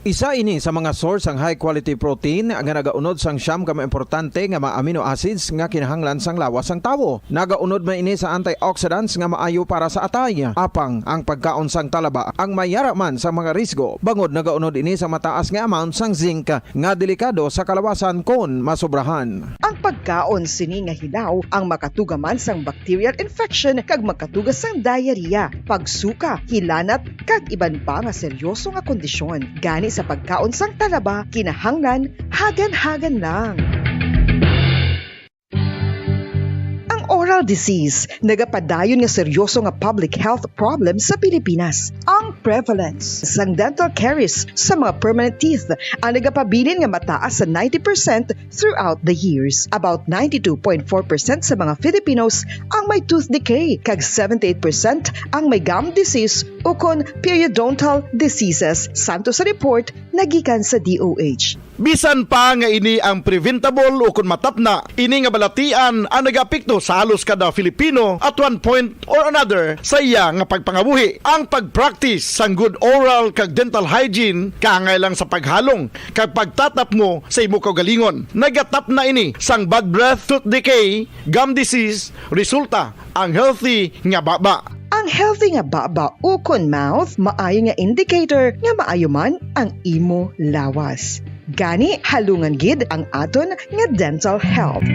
Isa ini sa mga source sang high quality protein nga nagaunod sang siyam ka mga importante nga mga amino acids nga kinahanglan sang lawas sang tawo. Nagaunod man ini sa antioxidants nga maayo para sa atay. Apang ang pagkaon sang talaba ang may yara man sa mga risgo, bangod nagaunod ini sa mataas nga amount sang zinc nga delikado sa kalawasan kon masobrahan. Ang pagkaon sini nga hilaw ang makatuga man sang bacterial infection kag makatuga sang diarrhea, pagsuka, hilanat, kag iban pa nga seryoso nga kondisyon. Gani sa pagkaon sang talaba, kinahanglan hagan-hagan lang. Ang oral disease nagapadayon nga seryoso nga public health problem sa Pilipinas. Ang prevalence sang dental caries sa mga permanent teeth ang nagapabilin nga mataas sa ninety percent throughout the years. About ninety-two point four percent sa mga Filipinos ang may tooth decay, kag seventy-eight percent ang may gum disease ukon periodontal diseases, santo sa report nga gikan sa D O H. Bisan pa nga ini ang preventable ukon matapna, ini nga balatian ang nagaapekto sa halos kada Filipino at one point or another sa iya nga pagpangabuhi. Ang pag-practice sang good oral kag dental hygiene kaangay lang sa paghalong kag pagtatapngo sa imo kaugalingon. Nagatapna ini sang bad breath, tooth decay, gum disease, resulta ang healthy nga baba. Ang healthy nga baba ukon mouth maayo nga indicator nga maayo man ang imo lawas. Gani, halungan gid ang aton nga dental health.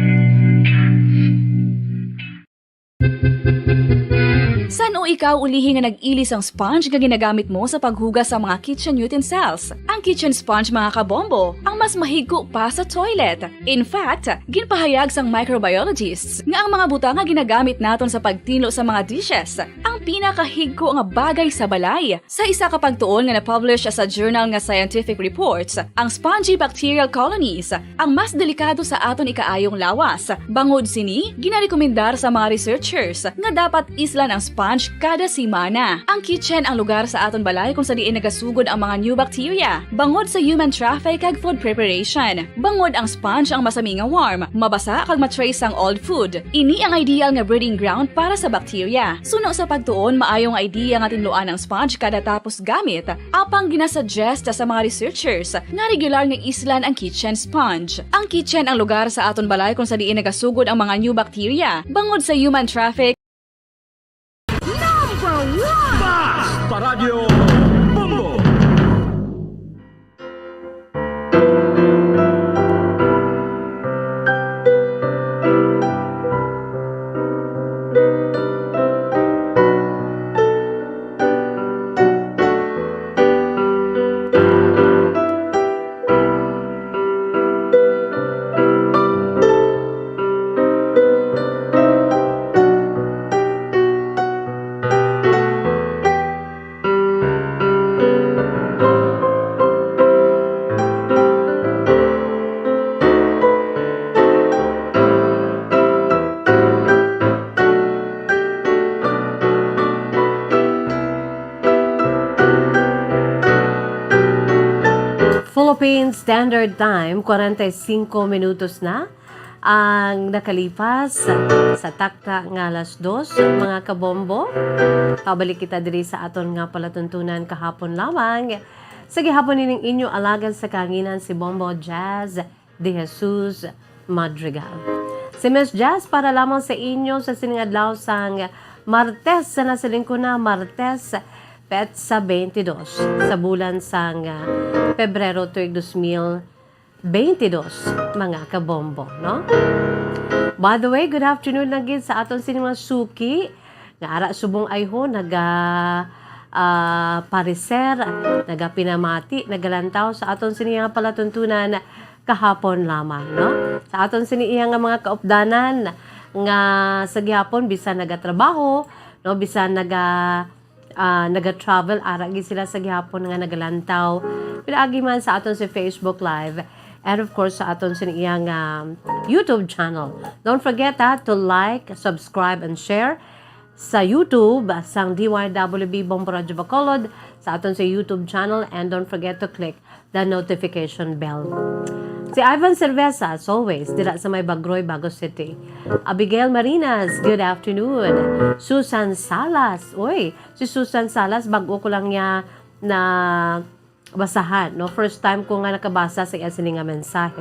San-o ikaw ulihi nga nag-ili sang sponge nga ginagamit mo sa paghugas sa mga kitchen utensils? Ang kitchen sponge, mga kabombo, ang mas mahigko pa sa toilet. In fact, ginpahayag sang microbiologists nga ang mga butang nga ginagamit naton sa pagtinlo sa mga dishes ang pinakahigko nga bagay sa balay. Sa isa ka pagtuon nga na-publish sa journal nga Scientific Reports, ang spongy bacterial colonies ang mas delikado sa aton ikaayong lawas. Bangod sini, ginarekomendar sa mga researchers nga dapat islan ang sponge kada semana. Ang kitchen ang lugar sa aton balay kung sa diin nagasugod ang mga new bacteria, bangod sa human traffic kag food preparation. Bangod ang sponge ang masami nga warm, mabasa kag ma-trace sang old food. Ini ang ideal nga breeding ground para sa bacteria. Suno sa pagtuon, maayo nga idea nga tinluan ang sponge kada tapos gamit, apang ginasuggest sa mga researchers nga regular nga islan ang kitchen sponge. Ang kitchen ang lugar sa aton balay kung sa diin nagasugod ang mga new bacteria, bangod sa human traffic. Number one! Basta Radyo Bombo! Philippine Standard Time, kwarenta y singko minutos na ang nakalipas sa takta nga alas dos, mga kabombo. Pabalik kita diri sa aton nga palatuntunan kahapon lamang. Sa gihapon nining inyo alagad sa kahanginan, si Bombo Jazz De Jesus Madrigal. Si Miss Jazz para lamang sa inyo sa sining adlaw sang Martes, sa nasiling ko na Martes, petsa twenty-dos sa bulan sang, ah, Pebrero tuig dos mil twenty-dos, mga kabombo, no? By the way, good afternoon lang gid sa aton sini mga suki nga ara subong ayho naga, ah, pareser, nagapinamati, nagalantaw sa aton sini nga palatuntunan kahapon lamang, no? Sa aton sini iya nga mga kaupdanan nga sa gihapon bisan nagatrabaho, no, bisan naga, ah, naga-travel, ara gid sila sa gihapon nga nagalantaw pinaagi man sa aton sa Facebook Live and of course sa aton sini iya nga YouTube channel. Don't forget, ha, to like, subscribe, and share sa YouTube sang D Y W B Bombo Radyo Bacolod, sa aton sa YouTube channel, and don't forget to click the notification bell. Si Ivan Cerveza, as always, dira sa may Bagroy, Bago City. Abigail Marinas, good afternoon. Susan Salas, uy, si Susan Salas, bag-o ko lang niya na basahan, no? First time ko nga nakabasa sa iya sini nga mensahe.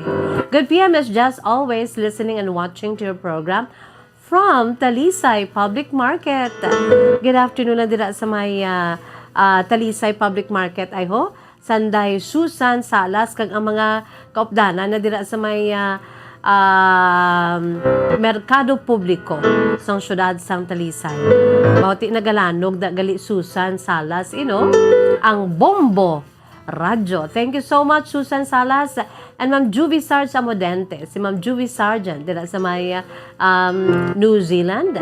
Good P M, Miss Jazz, always listening and watching to your program from Talisay Public Market. Good afternoon lang dira sa may, ah, ah, Talisay Public Market, ay ho. Sanday Susan Salas kag ang mga kaupdanan na dira sa may, ah, um, Merkado Publiko sang siyudad sang Talisay. Bawti nagalanog na gali Susan Salas, you know, ang Bombo Radyo. Thank you so much, Susan Salas and Ma'am Juvie Sarge Amodente. Si Ma'am Juvie Sargent dira sa may, um, New Zealand,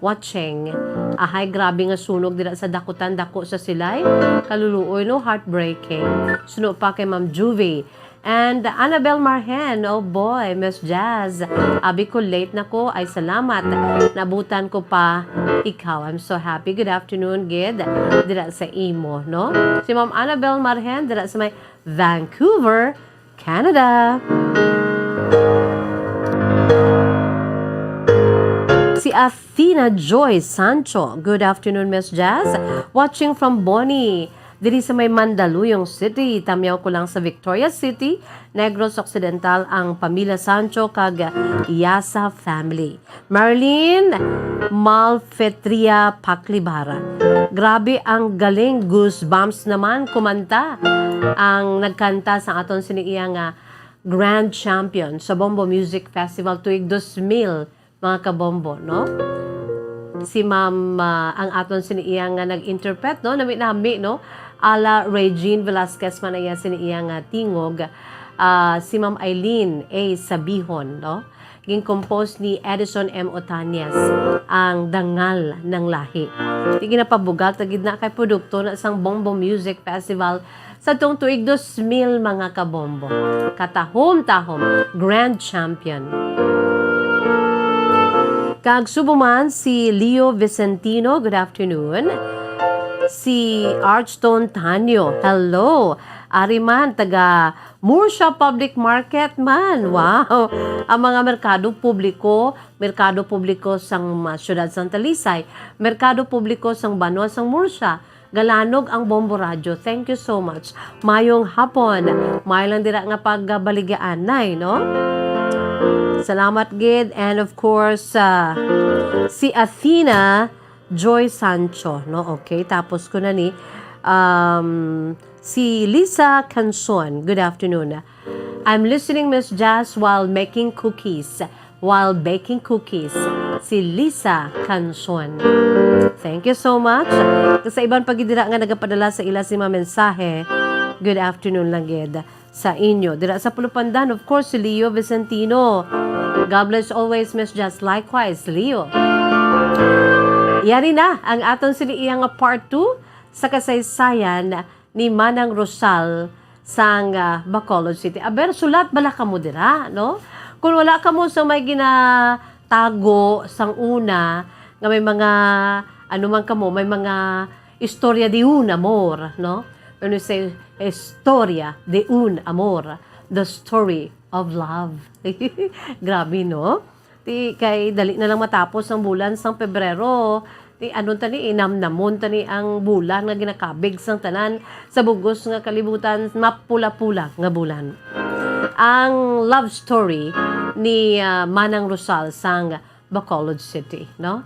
watching. Ahay, grabe nga sunog dira sa Dakutan, dako sa Silay. Kaluluoy, no? Heartbreaking. Suno pa kay Ma'am Juvie. And Annabel Marhen, oh boy, Miss Jazz. Abi ko late na ko, ay salamat. Nabutan ko pa ikaw. I'm so happy. Good afternoon, gid. Dira sa imo, no? Si Ma'am Annabel Marhen, dira sa may Vancouver, Canada. Si Athena Joy Sancho. Good afternoon, Miss Jazz. Watching from Boni. Diri sa may Mandaluyong City. Tamyaw ko lang sa Victoria City, Negros Occidental, ang pamilya Sancho kag Yasa family. Marlene Malfetria Paclibara. Grabe ang galing, goosebumps naman kumanta ang nagkanta sa aton sini iya nga grand champion sa Bombo Music Festival tuig dos mil, mga kabombo, no? Si Ma'am, ah, ang aton sini iya nga nag-interpret, no? Nami-nami, no? Ala Regine Velasquez man iya sini iya nga tingog, ah, si Ma'am Eileen A. Sabihon, no? Gin-compose ni Edison M. Otañez ang Dangal ng Lahi. Di ginapabugal ta gid na kay produkto na sang Bombo Music Festival sa tong tuig dos mil, mga kabombo. Katahom-tahom, grand champion. Kag subo man si Leo Vicentino, good afternoon. Si Archton Tanyo, hello. Ari man, taga Murcia Public Market man. Wow! Ang mga merkado publiko, merkado publiko sang, ah, siyudad sang Talisay, merkado publiko sang banwa sang Murcia, galanog ang Bombo Radyo. Thank you so much. Mayong hapon. May lang dira nga pagbaligyaan, nay, no? Salamat gid. And of course, ah, si Athena Joy Sancho, no? Okay, tapos ko na ni, um, si Lisa Canson. Good afternoon. I'm listening, Miss Jazz, while making cookies. While baking cookies. Si Lisa Canson. Thank you so much. Sa iban pa gid dira nga nagapadala sa ila sini mga mensahe, good afternoon lang gid sa inyo. Dira sa Pulupandan, of course, si Leo Vicentino. God bless always, Miss Jazz. Likewise, Leo. Yari na ang aton sini iya nga part two sa kasaysayan ni Manang Rosal sang, ah, Bacolod City. Aber, sulat bala kamo dira, no? Kung wala kamo sa may ginatago sang una, nga may mga, ano man kamo, may mga istorya de un amor, no? When we say, historia de un amor, the story of love. Grabe, no? Ti kay dali na lang matapos ang bulan sang Pebrero. Ti ano ta ni, inamnamon ta ni ang bulan nga ginakabig sang tanan sa bugos nga kalibutan, mapula-pula nga bulan. Ang love story ni, ah, Manang Rosal sang Bacolod City, no?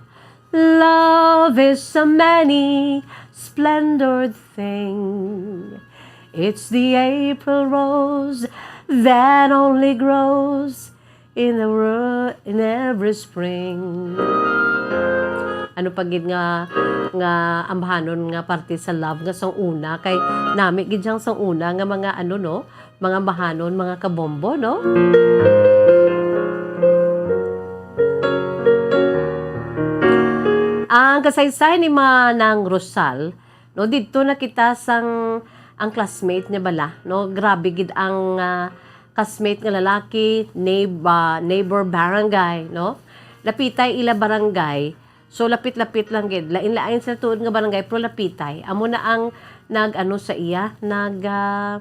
Love is a many splendored thing. It's the April rose that only grows in the wor-, in every spring. Ano pa gid nga, nga ambahanon nga parte sa love nga sang una, kay nami gid siyang sang una nga mga ano, no, mga ambahanon, mga kabombo, no? Ang kasaysayan ni Manang Rosal, no, didto na kita sang ang classmate niya bala, no? Grabe gid ang, ah, classmate nga lalaki, neigh-, ah, neighbor barangay, no? Lapitay ila barangay. So, lapit-lapit lang gid. Lain-lain sila tuod nga barangay, pero lapitay. Amo na ang nag-ano sa iya, nag, ah,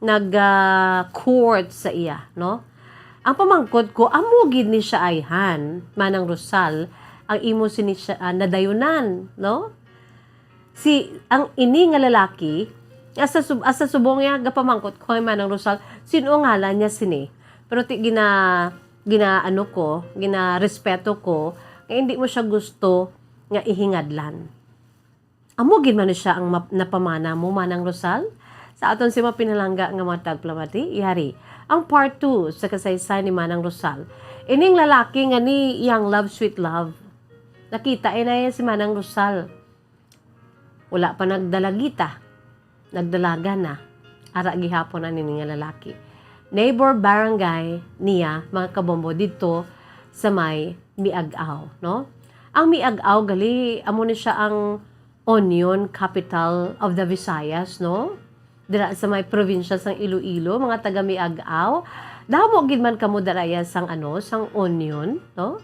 nag, ah, court sa iya, no? Ang pamangkot ko, amo gid ni siya ayhan, Manang Rosal, ang imo sini siya, ah, nadayunan, no? Si, ang ini nga lalaki, asa sub-, asa subong niya gapamangkot ko kay Manang Rosal, sin-o ngalan niya sini? Pero ti gina-, ginaano ko, ginarespeto ko, nga hindi mo siya gusto nga ihingadlan. Amo gid man siya ang map-, napamana mo, Manang Rosal? Sa aton si mapinalangga nga mga tagpalamati, yari ang part two sa kasaysayan ni Manang Rosal. Ining lalaki nga ni iyang love, sweet love, nakita ina niya si Manang Rosal. Wala pa nagdalagita, nagdalaga na. Ara gihapon ani nga lalaki. Neighbor barangay niya, mga kabombo, didto sa may Miag-ao, no? Ang Miag-ao gali, amo ni siya ang Union Capital of the Visayas, no? Dira sa may probinsya sang Iloilo, mga taga Miag-ao. Damo gid man kamo daraya sang ano, sang Union, no?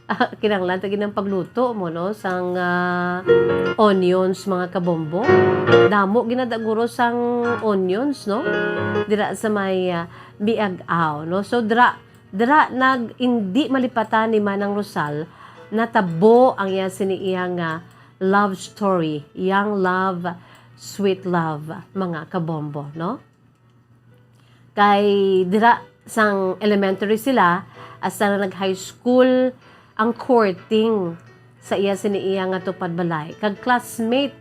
Ah, kinahanglan ta gid ang pagluto mo, no, sang, ah, onions, mga kabombo. Damo ginadaguro sang onions, no, dira sa may, ah, Miag-aw, no. So, dira, dira nag, indi malipatan ni Manang Rosal natabo ang iya sini iya nga love story, young love, sweet love, mga kabombo, no. Kay dira sang elementary sila, hasta na nag-high school, ang courting sa iya sini iya nga tupad balay kag classmate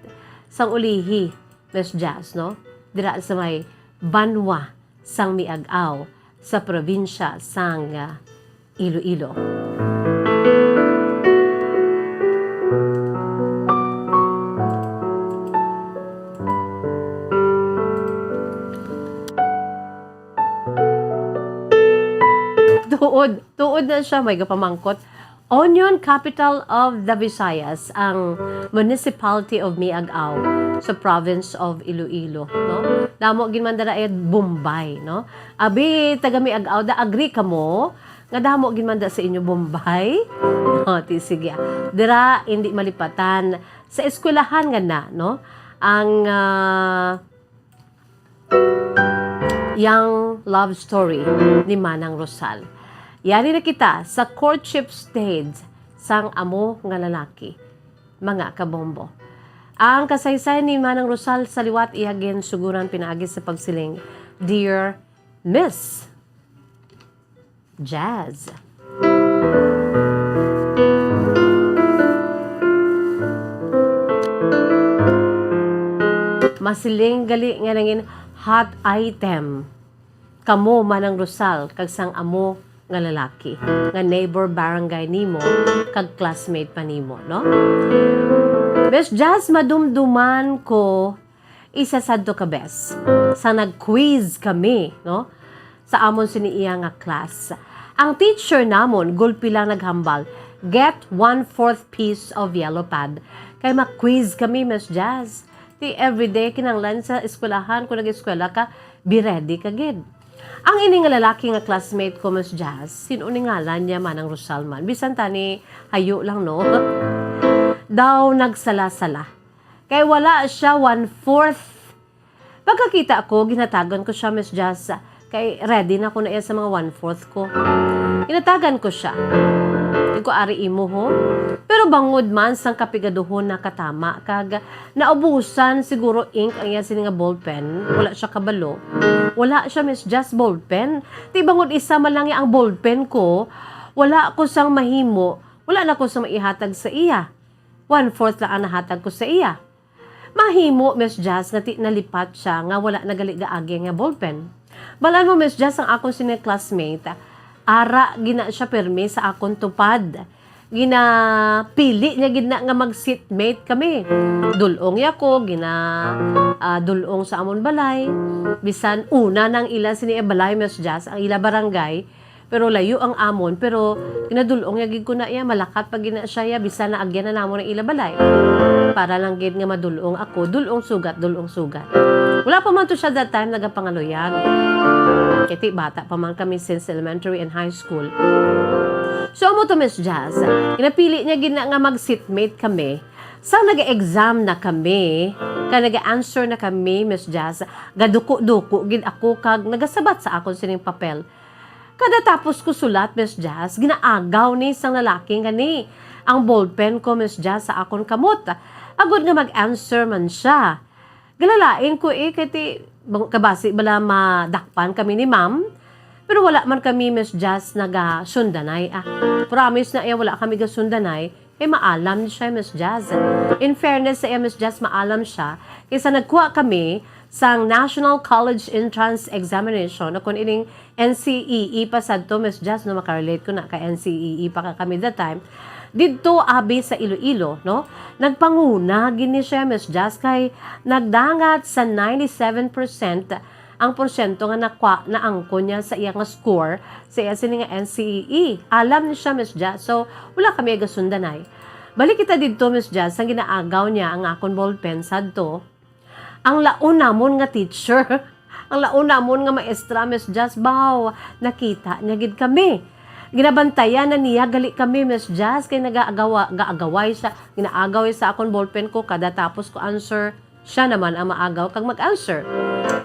sang ulihi, Miss Jazz, no? Dira sa may banwa sang Miag-aw sa probinsya sang, ah, Iloilo. Tuod, tuod na siya, may gapamangkot. Onion capital of the Visayas, ang Municipality of Miag-aw sa province of Iloilo, no? Damo gid man dira iya Bombay, no? Abi, taga Miag-aw da, agree kamo nga damo gid man da sa inyo Bombay? O, ti, sige. Dira, hindi malipatan sa eskwelahan nga na, no? Ang, ah, young love story ni Manang Rosal. Yari na kita sa courtship stage sang amo nga lalaki, mga kabombo. Ang kasaysayan ni Manang Rosal sa liwat iya ginsuguran pinaagi sa pagsiling, "Dear Miss Jazz." Masiling gali nga nangin hot item kamo, Manang Rosal, kag sang amo nga lalaki, nga neighbor barangay nimo, kag classmate pa nimo, no? Miss Jazz, madumduman ko isa sadto ka bes, sa nag-quiz kami, no? Sa amon sini iya nga class. Ang teacher namon, gulpi lang naghambal, "Get one-fourth piece of yellow pad." Kay ma-quiz kami, Miss Jazz. Ti everyday, kinahanglan sa eskwelahan, kung nag-eskwela ka, be ready ka gid. Ang ini nga lalaki nga classmate ko, Miss Jazz, sin-o ni ngalan niya, Manang Rosal man? Bisan tani, hayo lang, no? Daw nagsala-sala. Kay wala siya one-fourth. Pagkakita ko, ginhatagan ko siya, Miss Jazz, kay ready na ko na iya sa mga one-fourth ko. Ginhatagan ko siya. Di ko, "Ari imo, ho." Pero bangod man sang kapigaduhon na katama, kag naubusan siguro ink ang iya sini nga ballpen, wala siya kabalo. Wala siya, Miss Jazz, ballpen. Ti bangod isa man lang ang ballpen ko, wala ko sang mahimo, wala na ko sang maihatag sa iya. One-fourth lang ang nahatag ko sa iya. Mahimo, Miss Jazz, nga ti nalipat siya nga wala na gali gaagi nga ballpen. Balaan mo, Miss Jazz, ang akon sini classmate, ara gina siya pirmi sa akon tupad. Ginapili niya gid na nga mag-seatmate kami. Dul-ong ya ko, gina, ah, dul-ong sa amon balay. Bisan una nang ila sini balay, Miss Jazz, ang ila barangay, pero layo ang amon, pero ginadul-ong ya gid ko na iya, malakat pa gid na siya ya, bisan na agyan na namon ang ila balay. Para lang gid nga madul-ong ako, dul-ong sugat, dul-ong sugat. Wala pa man to siya that time nagapangaluyag. Kay ti bata pa man kami since elementary and high school. So, amo to, Miss Jazz. Ginapili niya gid na nga mag-seatmate kami. Sa nag-exam na kami, kag nag-answer na kami, Miss Jazz, gaduko-duko gid ako kag nagasabat sa akon sining papel. Kada tapos ko sulat, Miss Jazz, ginaagaw ni sang lalaki nga ni ang ballpen ko, Miss Jazz, sa akon kamot. Agod nga mag-answer man siya. Galalain ko, eh, kay ti, bang-, kabasi bala madakpan kami ni ma'am. Pero wala man kami, Miss Jazz, nagasundanay, ah. Promise na iya, wala kami gasundanay. Kay maalam ni siya, Miss Jazz. In fairness sa iya, Miss Jazz, maalam siya. Kay sa nagkuha kami sang National College Entrance Examination, o kon ining N C E E pa sadto, Miss Jazz, no, makarelate ko na kay N C E E pa ka kami that time. Didto, abi, sa Iloilo, no? Nagpanguna gid ni siya, Miss Jazz, kay nagdangat sa ninety-seven percent ang porsyento nga nakwa-, naangkon niya sa iya nga score sa iya sini nga N C E E. Alam ni siya, Miss Jazz. So, wala kami gasundanay. Balik kita didto, Miss Jazz, sang ginaagaw niya ang akon ballpen sadto. Ang laon namon nga teacher, ang laon namon nga maestra, Miss Jazz, baw, nakita niya gid kami. Ginabantayan na niya gali kami, Miss Jazz, kay nagaagawa, gaagaway siya, ginaagaw sa akon ballpen ko, kada tapos ko answer, siya naman ang maagaw kag mag-answer.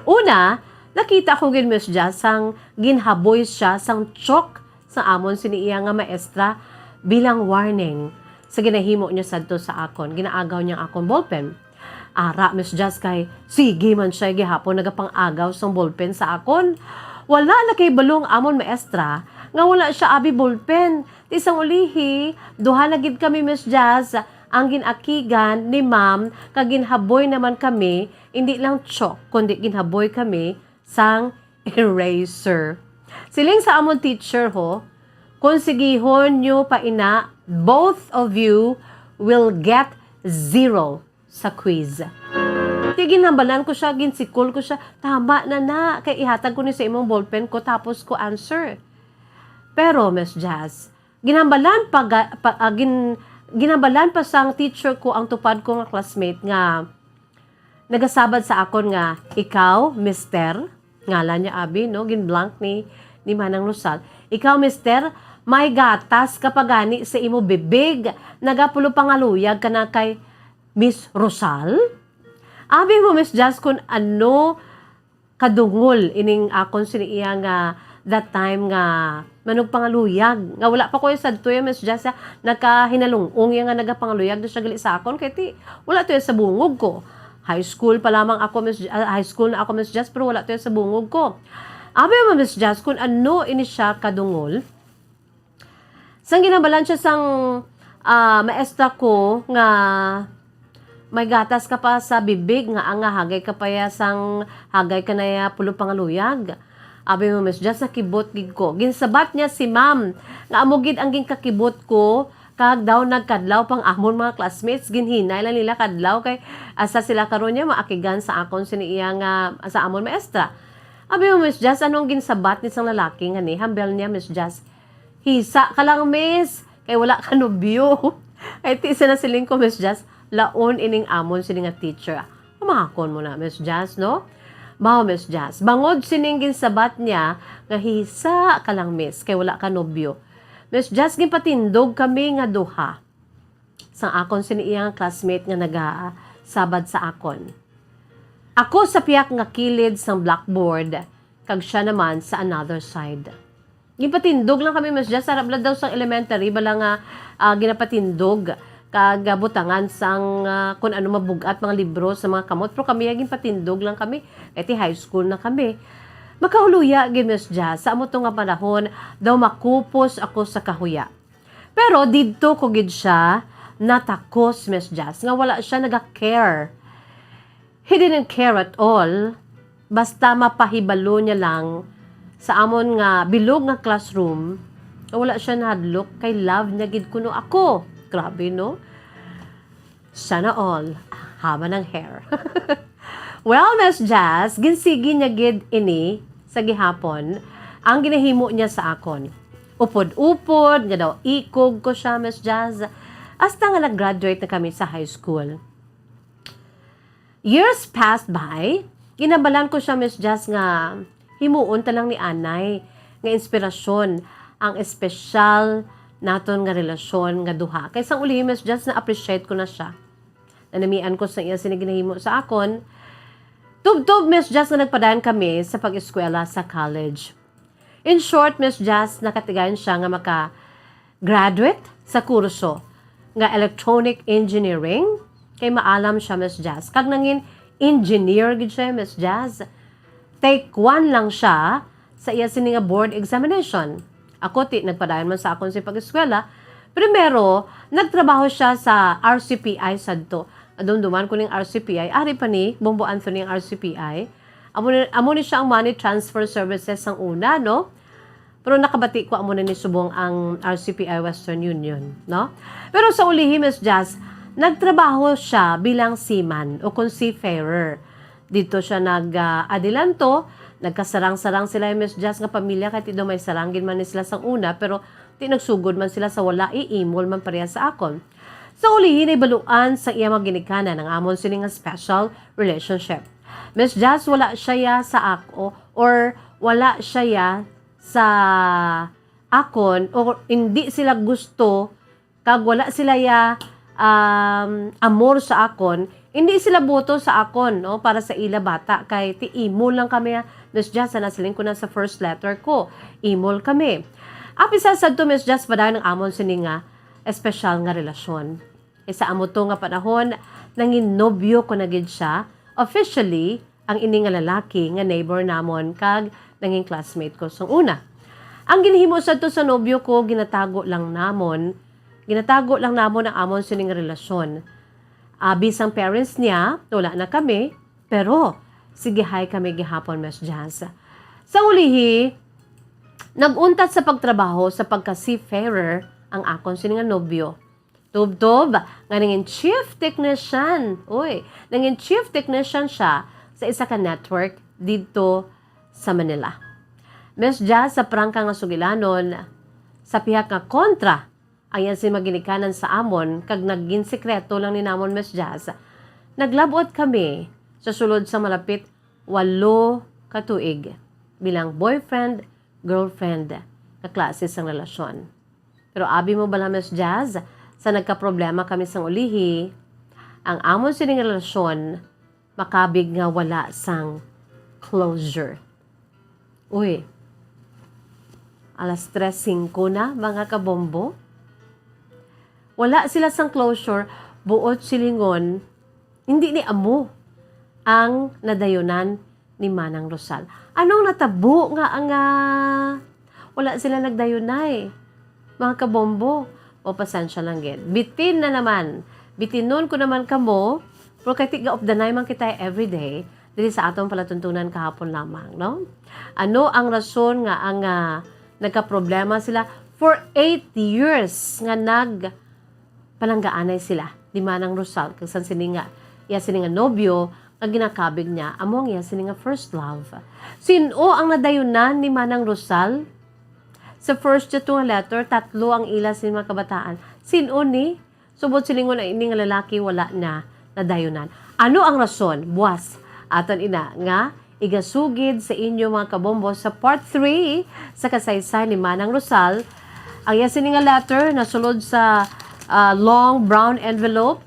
Una, nakita ko gid, Miss Jazz, sang ginhaboy siya sang chalk sa amon sini iya nga maestra bilang warning sa ginahimo niya sadto sa akon. Ginaagaw niya ang akon ballpen. Ara, Miss Jazz, kay sige man siya gihapon nagapang-agaw sang ballpen sa akon. Wala nakahibalo ang amon maestra nga wala siya abi ballpen. Ti sang ulihi, duha na gid kami, Miss Jazz, ang gin-akigan ni Ma'am, kag ginhaboy naman kami, hindi lang chalk, kundi ginhaboy kami sang eraser. Siling sa amon teacher, ho, "Kung sigihon nyo pa ina, both of you will get zero sa quiz." Ti ginhambalan ko siya, ginsikol ko siya, "Tama na na, kay ihatag ko ni sa imong ballpen ko, tapos ko answer." Pero, Miss Jazz, ginhambalan pa ga-, pa, ah, gin-, ginhambalan pa sang teacher ko ang tupad ko nga classmate nga nagasabad sa akon nga, "Ikaw, mister," ngalan niya abi, no? Gin-blank ni, ni Manang Rosal. "Ikaw, mister, may gatas ka pa gani sa imo bibig, nagapulo pangaluyag ka na kay Miss Rosal?" Abi mo, Miss Jazz, kun ano kadungol ining akon sini iya nga that time nga manugpangaluyag, nga wala pa ko sadto ya, Miss Jazz, ya, nakahinalung-ong ya nga nagapangaluyag na siya gali sa akon, kay ti, wala to ya sa bungog ko. High school pa lamang ako, Miss J-, ah, high school na ako, Miss Jazz, pero wala to ya sa bungog ko. Abi mo, Miss Jazz, kung ano ini siya kadungol, sang ginhambalan siya sang, ah, maestra ko nga may gatas ka pa sa bibig, nga ang hagay ka pa ya sang hagay ka na ya pulo pangaluyag. Abi mo, Miss Jazz, nakibot gid ko. Ginsabat niya si ma'am nga amo gid ang ginkakibot ko, kag daw nagkadlaw pang amon mga classmates, ginhinay lang nila kadlaw kay asa sila karon niya maakigan sa akon sini iya nga sa amon maestra. Abi mo, Miss Jazz, anong ginsabat ni sang lalaki nga ni? Hambal niya, Miss Jazz, "Hisa ka lang, miss, kay wala ka nobyo." Ay, ti, sa nasiling ko, Miss Jazz, laon ining amon sini nga teacher. Amakon mo na, Miss Jazz, no? Mao, Miss Jazz, bangod sining ginsabat niya nga, "Hisa ka lang, miss, kay wala ka nobyo." Miss Jazz, ginpatindog kami nga duha sang akon sini iya nga classmate nga nagasabad sa akon. Ako sa piyak nga kilid sang blackboard, kag siya naman sa another side. Ginpatindog lang kami, Miss Jazz, sarap lang daw sang elementary, bala nga, ah, ginapatindog, kag, ah, butangan sang, ah, kun ano mabug-at mga libro sa mga kamot, pero kami, ah, ginpatindog lang kami, kay ti high school na kami. Makahuloya gid, Miss Jazz, sa amo to nga panahon, daw makupos ako sa kahuya. Pero didto ko gid siya natakos, Miss Jazz, nga wala siya naga-care. He didn't care at all. Basta mapahibalo niya lang sa amon nga bilog nga classroom, nga wala siya nahadlok kay love niya gid kuno ako. Grabe, no? Sana all. Haba ng hair. Well, Miss Jazz, ginsigi niya gid ini sa gihapon ang ginahimo niya sa akon. Upod-upod nga daw ikog ko siya, Miss Jazz, hasta nga nag-graduate na kami sa high school. Years passed by, ginhambalan ko siya, Miss Jazz, nga himuon ta lang ni anay nga inspirasyon ang espesyal naton nga relasyon nga duha. Kay sang ulihi, Miss Jazz, na-appreciate ko na siya. Nanamian ko sa iya sini ginahimo sa akon. Tubtob, Miss Jazz, nga nagpadayon kami sa pag-eskwela sa college. In short, Miss Jazz, nakatigayon siya nga maka-graduate sa kurso nga Electronic Engineering. Kay maalam siya, Miss Jazz. Kag nangin engineer gid siya, Miss Jazz. Take one lang siya sa iya sini nga board examination. Ako, ti, nagpadayon man sa akon si pag-eskwela. Primero, nagtrabaho siya sa R C P I sadto. Nadumduman ko ning R C P I. Ari pa ni Bombo Anthony ang R C P I. Amo ni, amo ni siya ang money transfer services sang una, no? Pero nakabati ko amo na ni subong ang R C P I Western Union, no? Pero sa ulihi, Miss Jazz, nagtrabaho siya bilang seaman o kung seafarer. Dito siya nag, ah, adilanto, nagkasarang-sarang sila, Miss Jazz, nga pamilya, kay ti daw may sarang gid man ni sila sang una, pero ti nagsugod man sila sa wala, iimol man pareha sa akon. Sa ulihi, nahibaluan sa iya mga ginikanan ang amon sini nga special relationship. Miss Jazz, wala siya ya sa ako, or wala siya ya sa akon, o hindi sila gusto, kag wala sila ya, um, amor sa akon, hindi sila boto sa akon, no, para sa ila bata, kay ti imol lang kami, Miss Jazz, sa nasiling ko na sa first letter ko, imol kami. Apisa sadto, Miss Jazz, padayon ang amon sini nga espesyal nga relasyon. Kay sa amo to nga panahon, nangin nobyo ko na gid siya. Officially, ang ini nga lalaki nga neighbor namon kag nangin classmate ko sang una. Ang ginhimo sadto sa nobyo ko, ginatago lang namon, ginatago lang namon ang amon sining relasyon. Abi sang parents niya, wala na kami, pero sige hay kami gihapon, Miss Jazz. Sa ulihi, nag-untat sa pagtrabaho sa pagka-seafarer ang akon sini nga nobyo. Tubtob nga nangin chief technician. Uy, nangin chief technician siya sa isa ka network didto sa Manila. Miss Jazz, sa prangka nga sugilanon, sa pihak nga kontra ang iya sing mga ginikanan sa amon, kag nagin sekreto lang ni namon, Miss Jazz, naglab-ot kami sa sulod sa malapit walo ka tuig bilang boyfriend, girlfriend nga klase sang relasyon. Pero abi mo bala, Miss Jazz, sa nagkaproblema kami sang ulihi, ang amon sining relasyon makabig nga wala sang closure. Uy, alas tres singko na, mga kabombo. Wala sila sang closure, buot silingon, hindi ni amo ang nadayunan ni Manang Rosal. Anong natabo nga ang, ah, wala sila nagdayunay? Mga kabombo, o pasensya lang gid. Bitin na naman. Bitinon ko naman kamo, pero kay tiga of the nine man kita everyday, diri sa aton palatuntunan kahapon lamang, no? Ano ang rason nga ang, ah, nagkaproblema sila for eight years nga nag palanggaanay sila ni Manang Rosal kag sang sini nga iya sini nga nobyo nga ginakabig niya amo ang iya sini nga first love. Sin-o ang nadayunan ni Manang Rosal? Sa first niya to nga letter, tatlo ang ila sini mga kabataan. Sin-o ni? Subot silingon ang ini nga lalaki wala na nadayunan. Ano ang rason? Buas aton ina nga igasugid sa inyo, mga kabombo, sa part three sa kasaysay ni Manang Rosal. Ang iya sini nga letter nasulod sa, ah, long brown envelope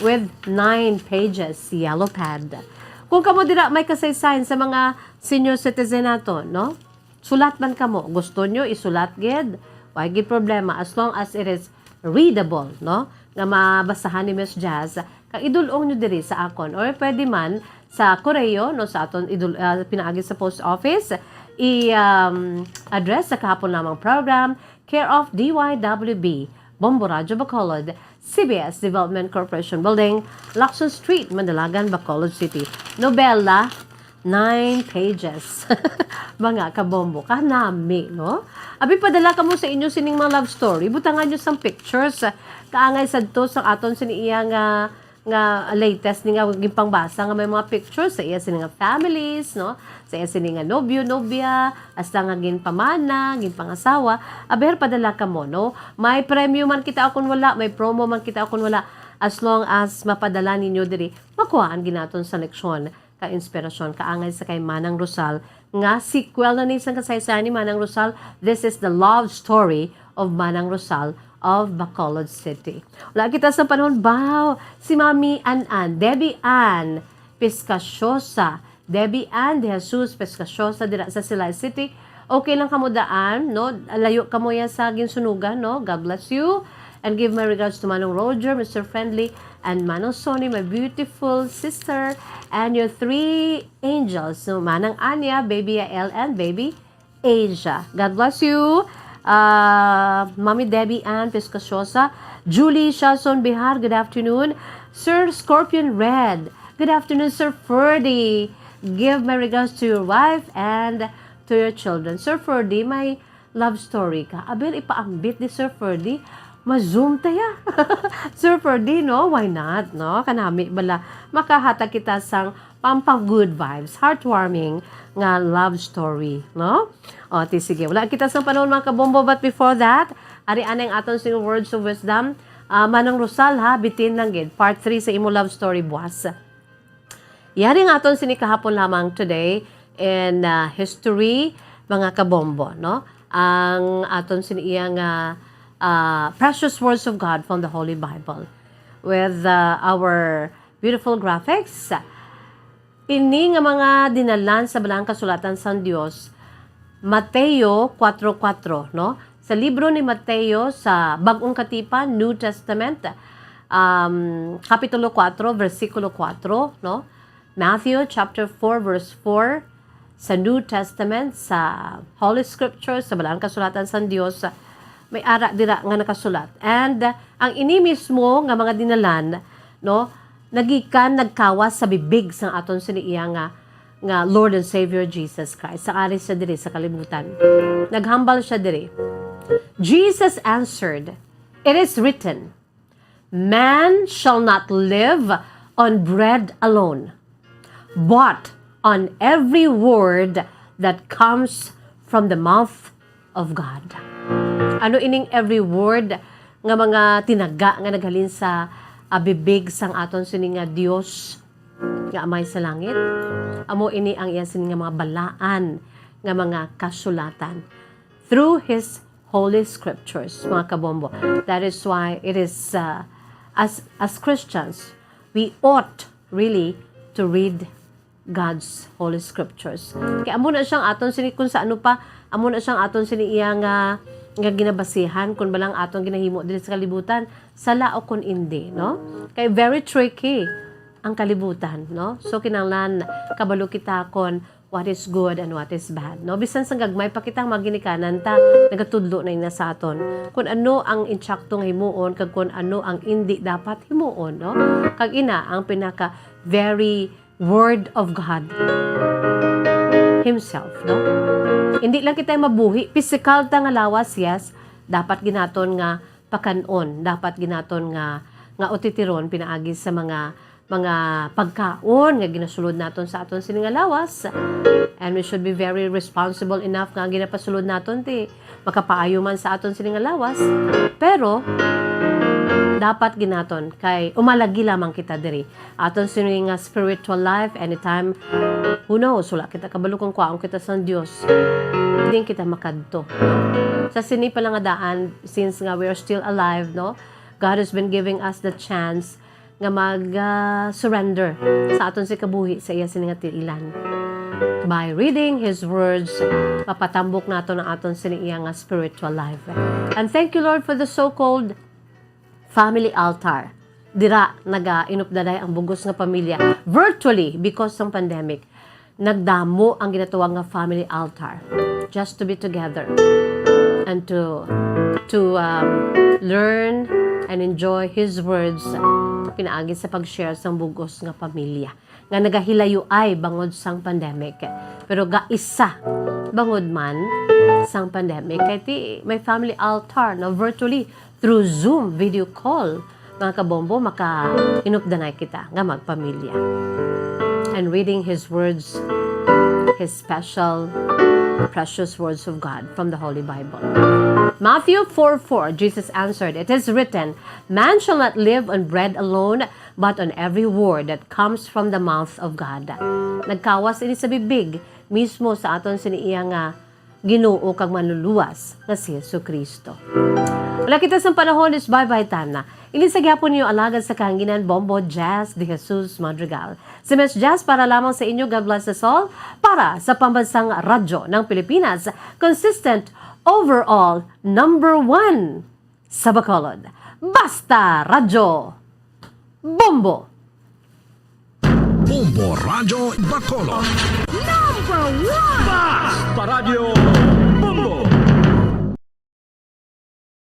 with nine pages, yellow pad. Kung kamo dira may kasaysayan sa mga senior citizen nato, no? Sulat man kamo. Gusto nyo isulat gid? Wala gid problema as long as it is readable, no? Nga mabasahan ni Miss Jazz. Kag idul-ong nyo diri sa akon. Or pwede man sa koreo, no, sa aton idul-, ah, pinaagi sa post office. I, um, address sa kahapon lamang program, care of D Y W B, Bombo Radyo Bacolod, C B S Development Corporation Building, Lacson Street, Mandalagan, Bacolod City. Nobela, nine pages. Mga kabombo, kanami, no? Abi, padala kamo sa inyo sining mga love story. Butangan nyo sang pictures. Kaangay sadto sang aton sini iya nga, nga latest ni nga ginpangbasa nga may mga pictures sa iya sini nga families, no? Sa iya sini nga nobyo, nobya, hasta nga ginpamana, ginpangasawa. Aber, padala kamo, no? May premyo man kita o kon wala, may promo man kita o kon wala. As long as mapadala ninyo diri, makuhaan gid naton sa leksyon ka inspirasyon, kaangay sa kay Manang Rosal, nga sequel na ni sang kasaysayan ni Manang Rosal. This is the love story of Manang Rosal of Bacolod City. Wala kita sa panahon, baw, si Mami An-an, Debbie Ann Piscaciosa, Debbie Ann De Jesus Piscaciosa, dira sa Silay City. Okay lang kamo daan, no? Layo kamo yan sa ginsunugan, no? God bless you. And give my regards to Manong Roger, Mister Friendly, and Manong Sonny, my beautiful sister, and your three angels, so Manang Anya, Baby Yael, and Baby Asia. God bless you. Uh, Mommy Debbie Ann Piscaciosa, Julie Shalson Bihar, good afternoon. Sir Scorpion Red, good afternoon, Sir Ferdy. Give my regards to your wife and to your children. Sir Ferdy, may love story ka? Aber, ipaambit ni Sir Ferdy. Ma-zoom ta ya. Sir Ferdy, no? Why not, no? Kanami bala, makahatag kita sang pampang good vibes, heartwarming nga love story, no? O, ti sige. Wala kita sang panahon, mga kabombo, but before that, ari anay ang aton sing words of wisdom. Ah, Manang Rosal, ha, bitin lang gid. Part three sa imo love story, buas. Yari nga aton sini kahapon lamang, today in, ah, history, mga kabombo, no? ang aton sini iya nga, ah, precious words of God from the Holy Bible with, ah, our beautiful graphics. Ini nga mga dinalan sa Balaang Kasulatan sang Dios, Mateo kuwatro kuwatro, no? Sa libro ni Mateo sa Bag-ong Katipan, New Testament, um, Kapitulo kuwatro, bersikulo kuwatro, no? Matthew chapter four, verse four, sa New Testament, sa Holy Scriptures, sa Balaang Kasulatan sang Dios, may ara dira nga nakasulat. And, uh, ang ini mismo nga mga dinalan, no, nagikan, nagkawas sa bibig sang aton sini iya nga, nga Lord and Savior Jesus Christ. Sa ari siya diri sa kalibutan. Naghambal siya diri. Jesus answered, "It is written, 'Man shall not live on bread alone, but on every word that comes from the mouth of God.'" Ano ining every word nga mga tinaga nga naghalin sa, ah, bibig sang aton sini nga Dios nga Amay sa langit? Amo ini ang iya sini nga mga balaan nga mga kasulatan through His Holy Scriptures, mga kabombo. That is why it is, uh, as, as Christians, we ought really to read God's Holy Scriptures. Kay amo na siyang aton sini, kung sa ano pa, amo na siyang aton sini iya nga, nga ginabasihan, kung balang aton ginahimo diri sa kalibutan, sala o kung indi, no? Kay very tricky ang kalibutan, no? So, kinahanglan kabalo kita kon what is good and what is bad, no? Bisan sa gagmay pa kita, mga ginikanan ta, nagatudlo na ina sa aton kung ano ang insakto nga himuon kag kung ano ang indi dapat himuon, no? Kag ina ang pinaka very Word of God Himself, no? Hindi lang kita mabuhi, pisikal ta nga lawas, yes, dapat ginaton nga pakan-on, dapat ginaton nga, nga utitiron pinaagi sa mga, mga pagkaon nga ginasulod naton sa aton sini nga lawas. And we should be very responsible enough nga ang ginapasulod naton ti makapaayo man sa aton sini nga lawas. Pero dapat ginaton kay umalagi lamang kita diri. Aton sini nga spiritual life, anytime, who knows, wala kita kabalo kung kwaon kita sang Dios. Din kita makadto. Sa sini pa lang nga daan, since nga we are still alive, no? God has been giving us the chance nga mag, ah, surrender sa aton si kabuhi sa iya sini nga tiilan. By reading His words, mapatambok naton ang aton sini iya nga spiritual life. And thank you, Lord, for the so-called family altar. Dira nagainupdanay ang bug-os nga pamilya virtually because sang pandemic. Nagdamo ang ginatawag nga family altar just to be together and to, to, um, learn and enjoy His words pinaagi sa pag-share sang bug-os nga pamilya nga nagahilayoay bangod sang pandemic. Pero gaisa bangod man sang pandemic. Kay ti may family altar na virtually through Zoom video call, mga kabombo, makainupdanay kita nga magpamilya. And reading His words, His special, precious words of God from the Holy Bible. Matthew four four, Jesus answered, "It is written, 'Man shall not live on bread alone, but on every word that comes from the mouth of God.'" Nagkawas ini sa bibig mismo sa aton sini iya nga Ginoo kag Manluluwas nga si Jesu-Cristo. Wala kita sang panahon, is bye-bye time na. Ini sa gihapon niyo alagad sa kahanginan, Bombo Jazz de Jesus Madrigal. Si Miss Jazz para lamang sa inyo. God bless us all. Para sa Pambansang Radyo ng Pilipinas, consistent, overall, number one sa Bacolod. Basta Radyo Bombo! Bombo Radyo Bacolod. Number one! Basta Radyo Bombo!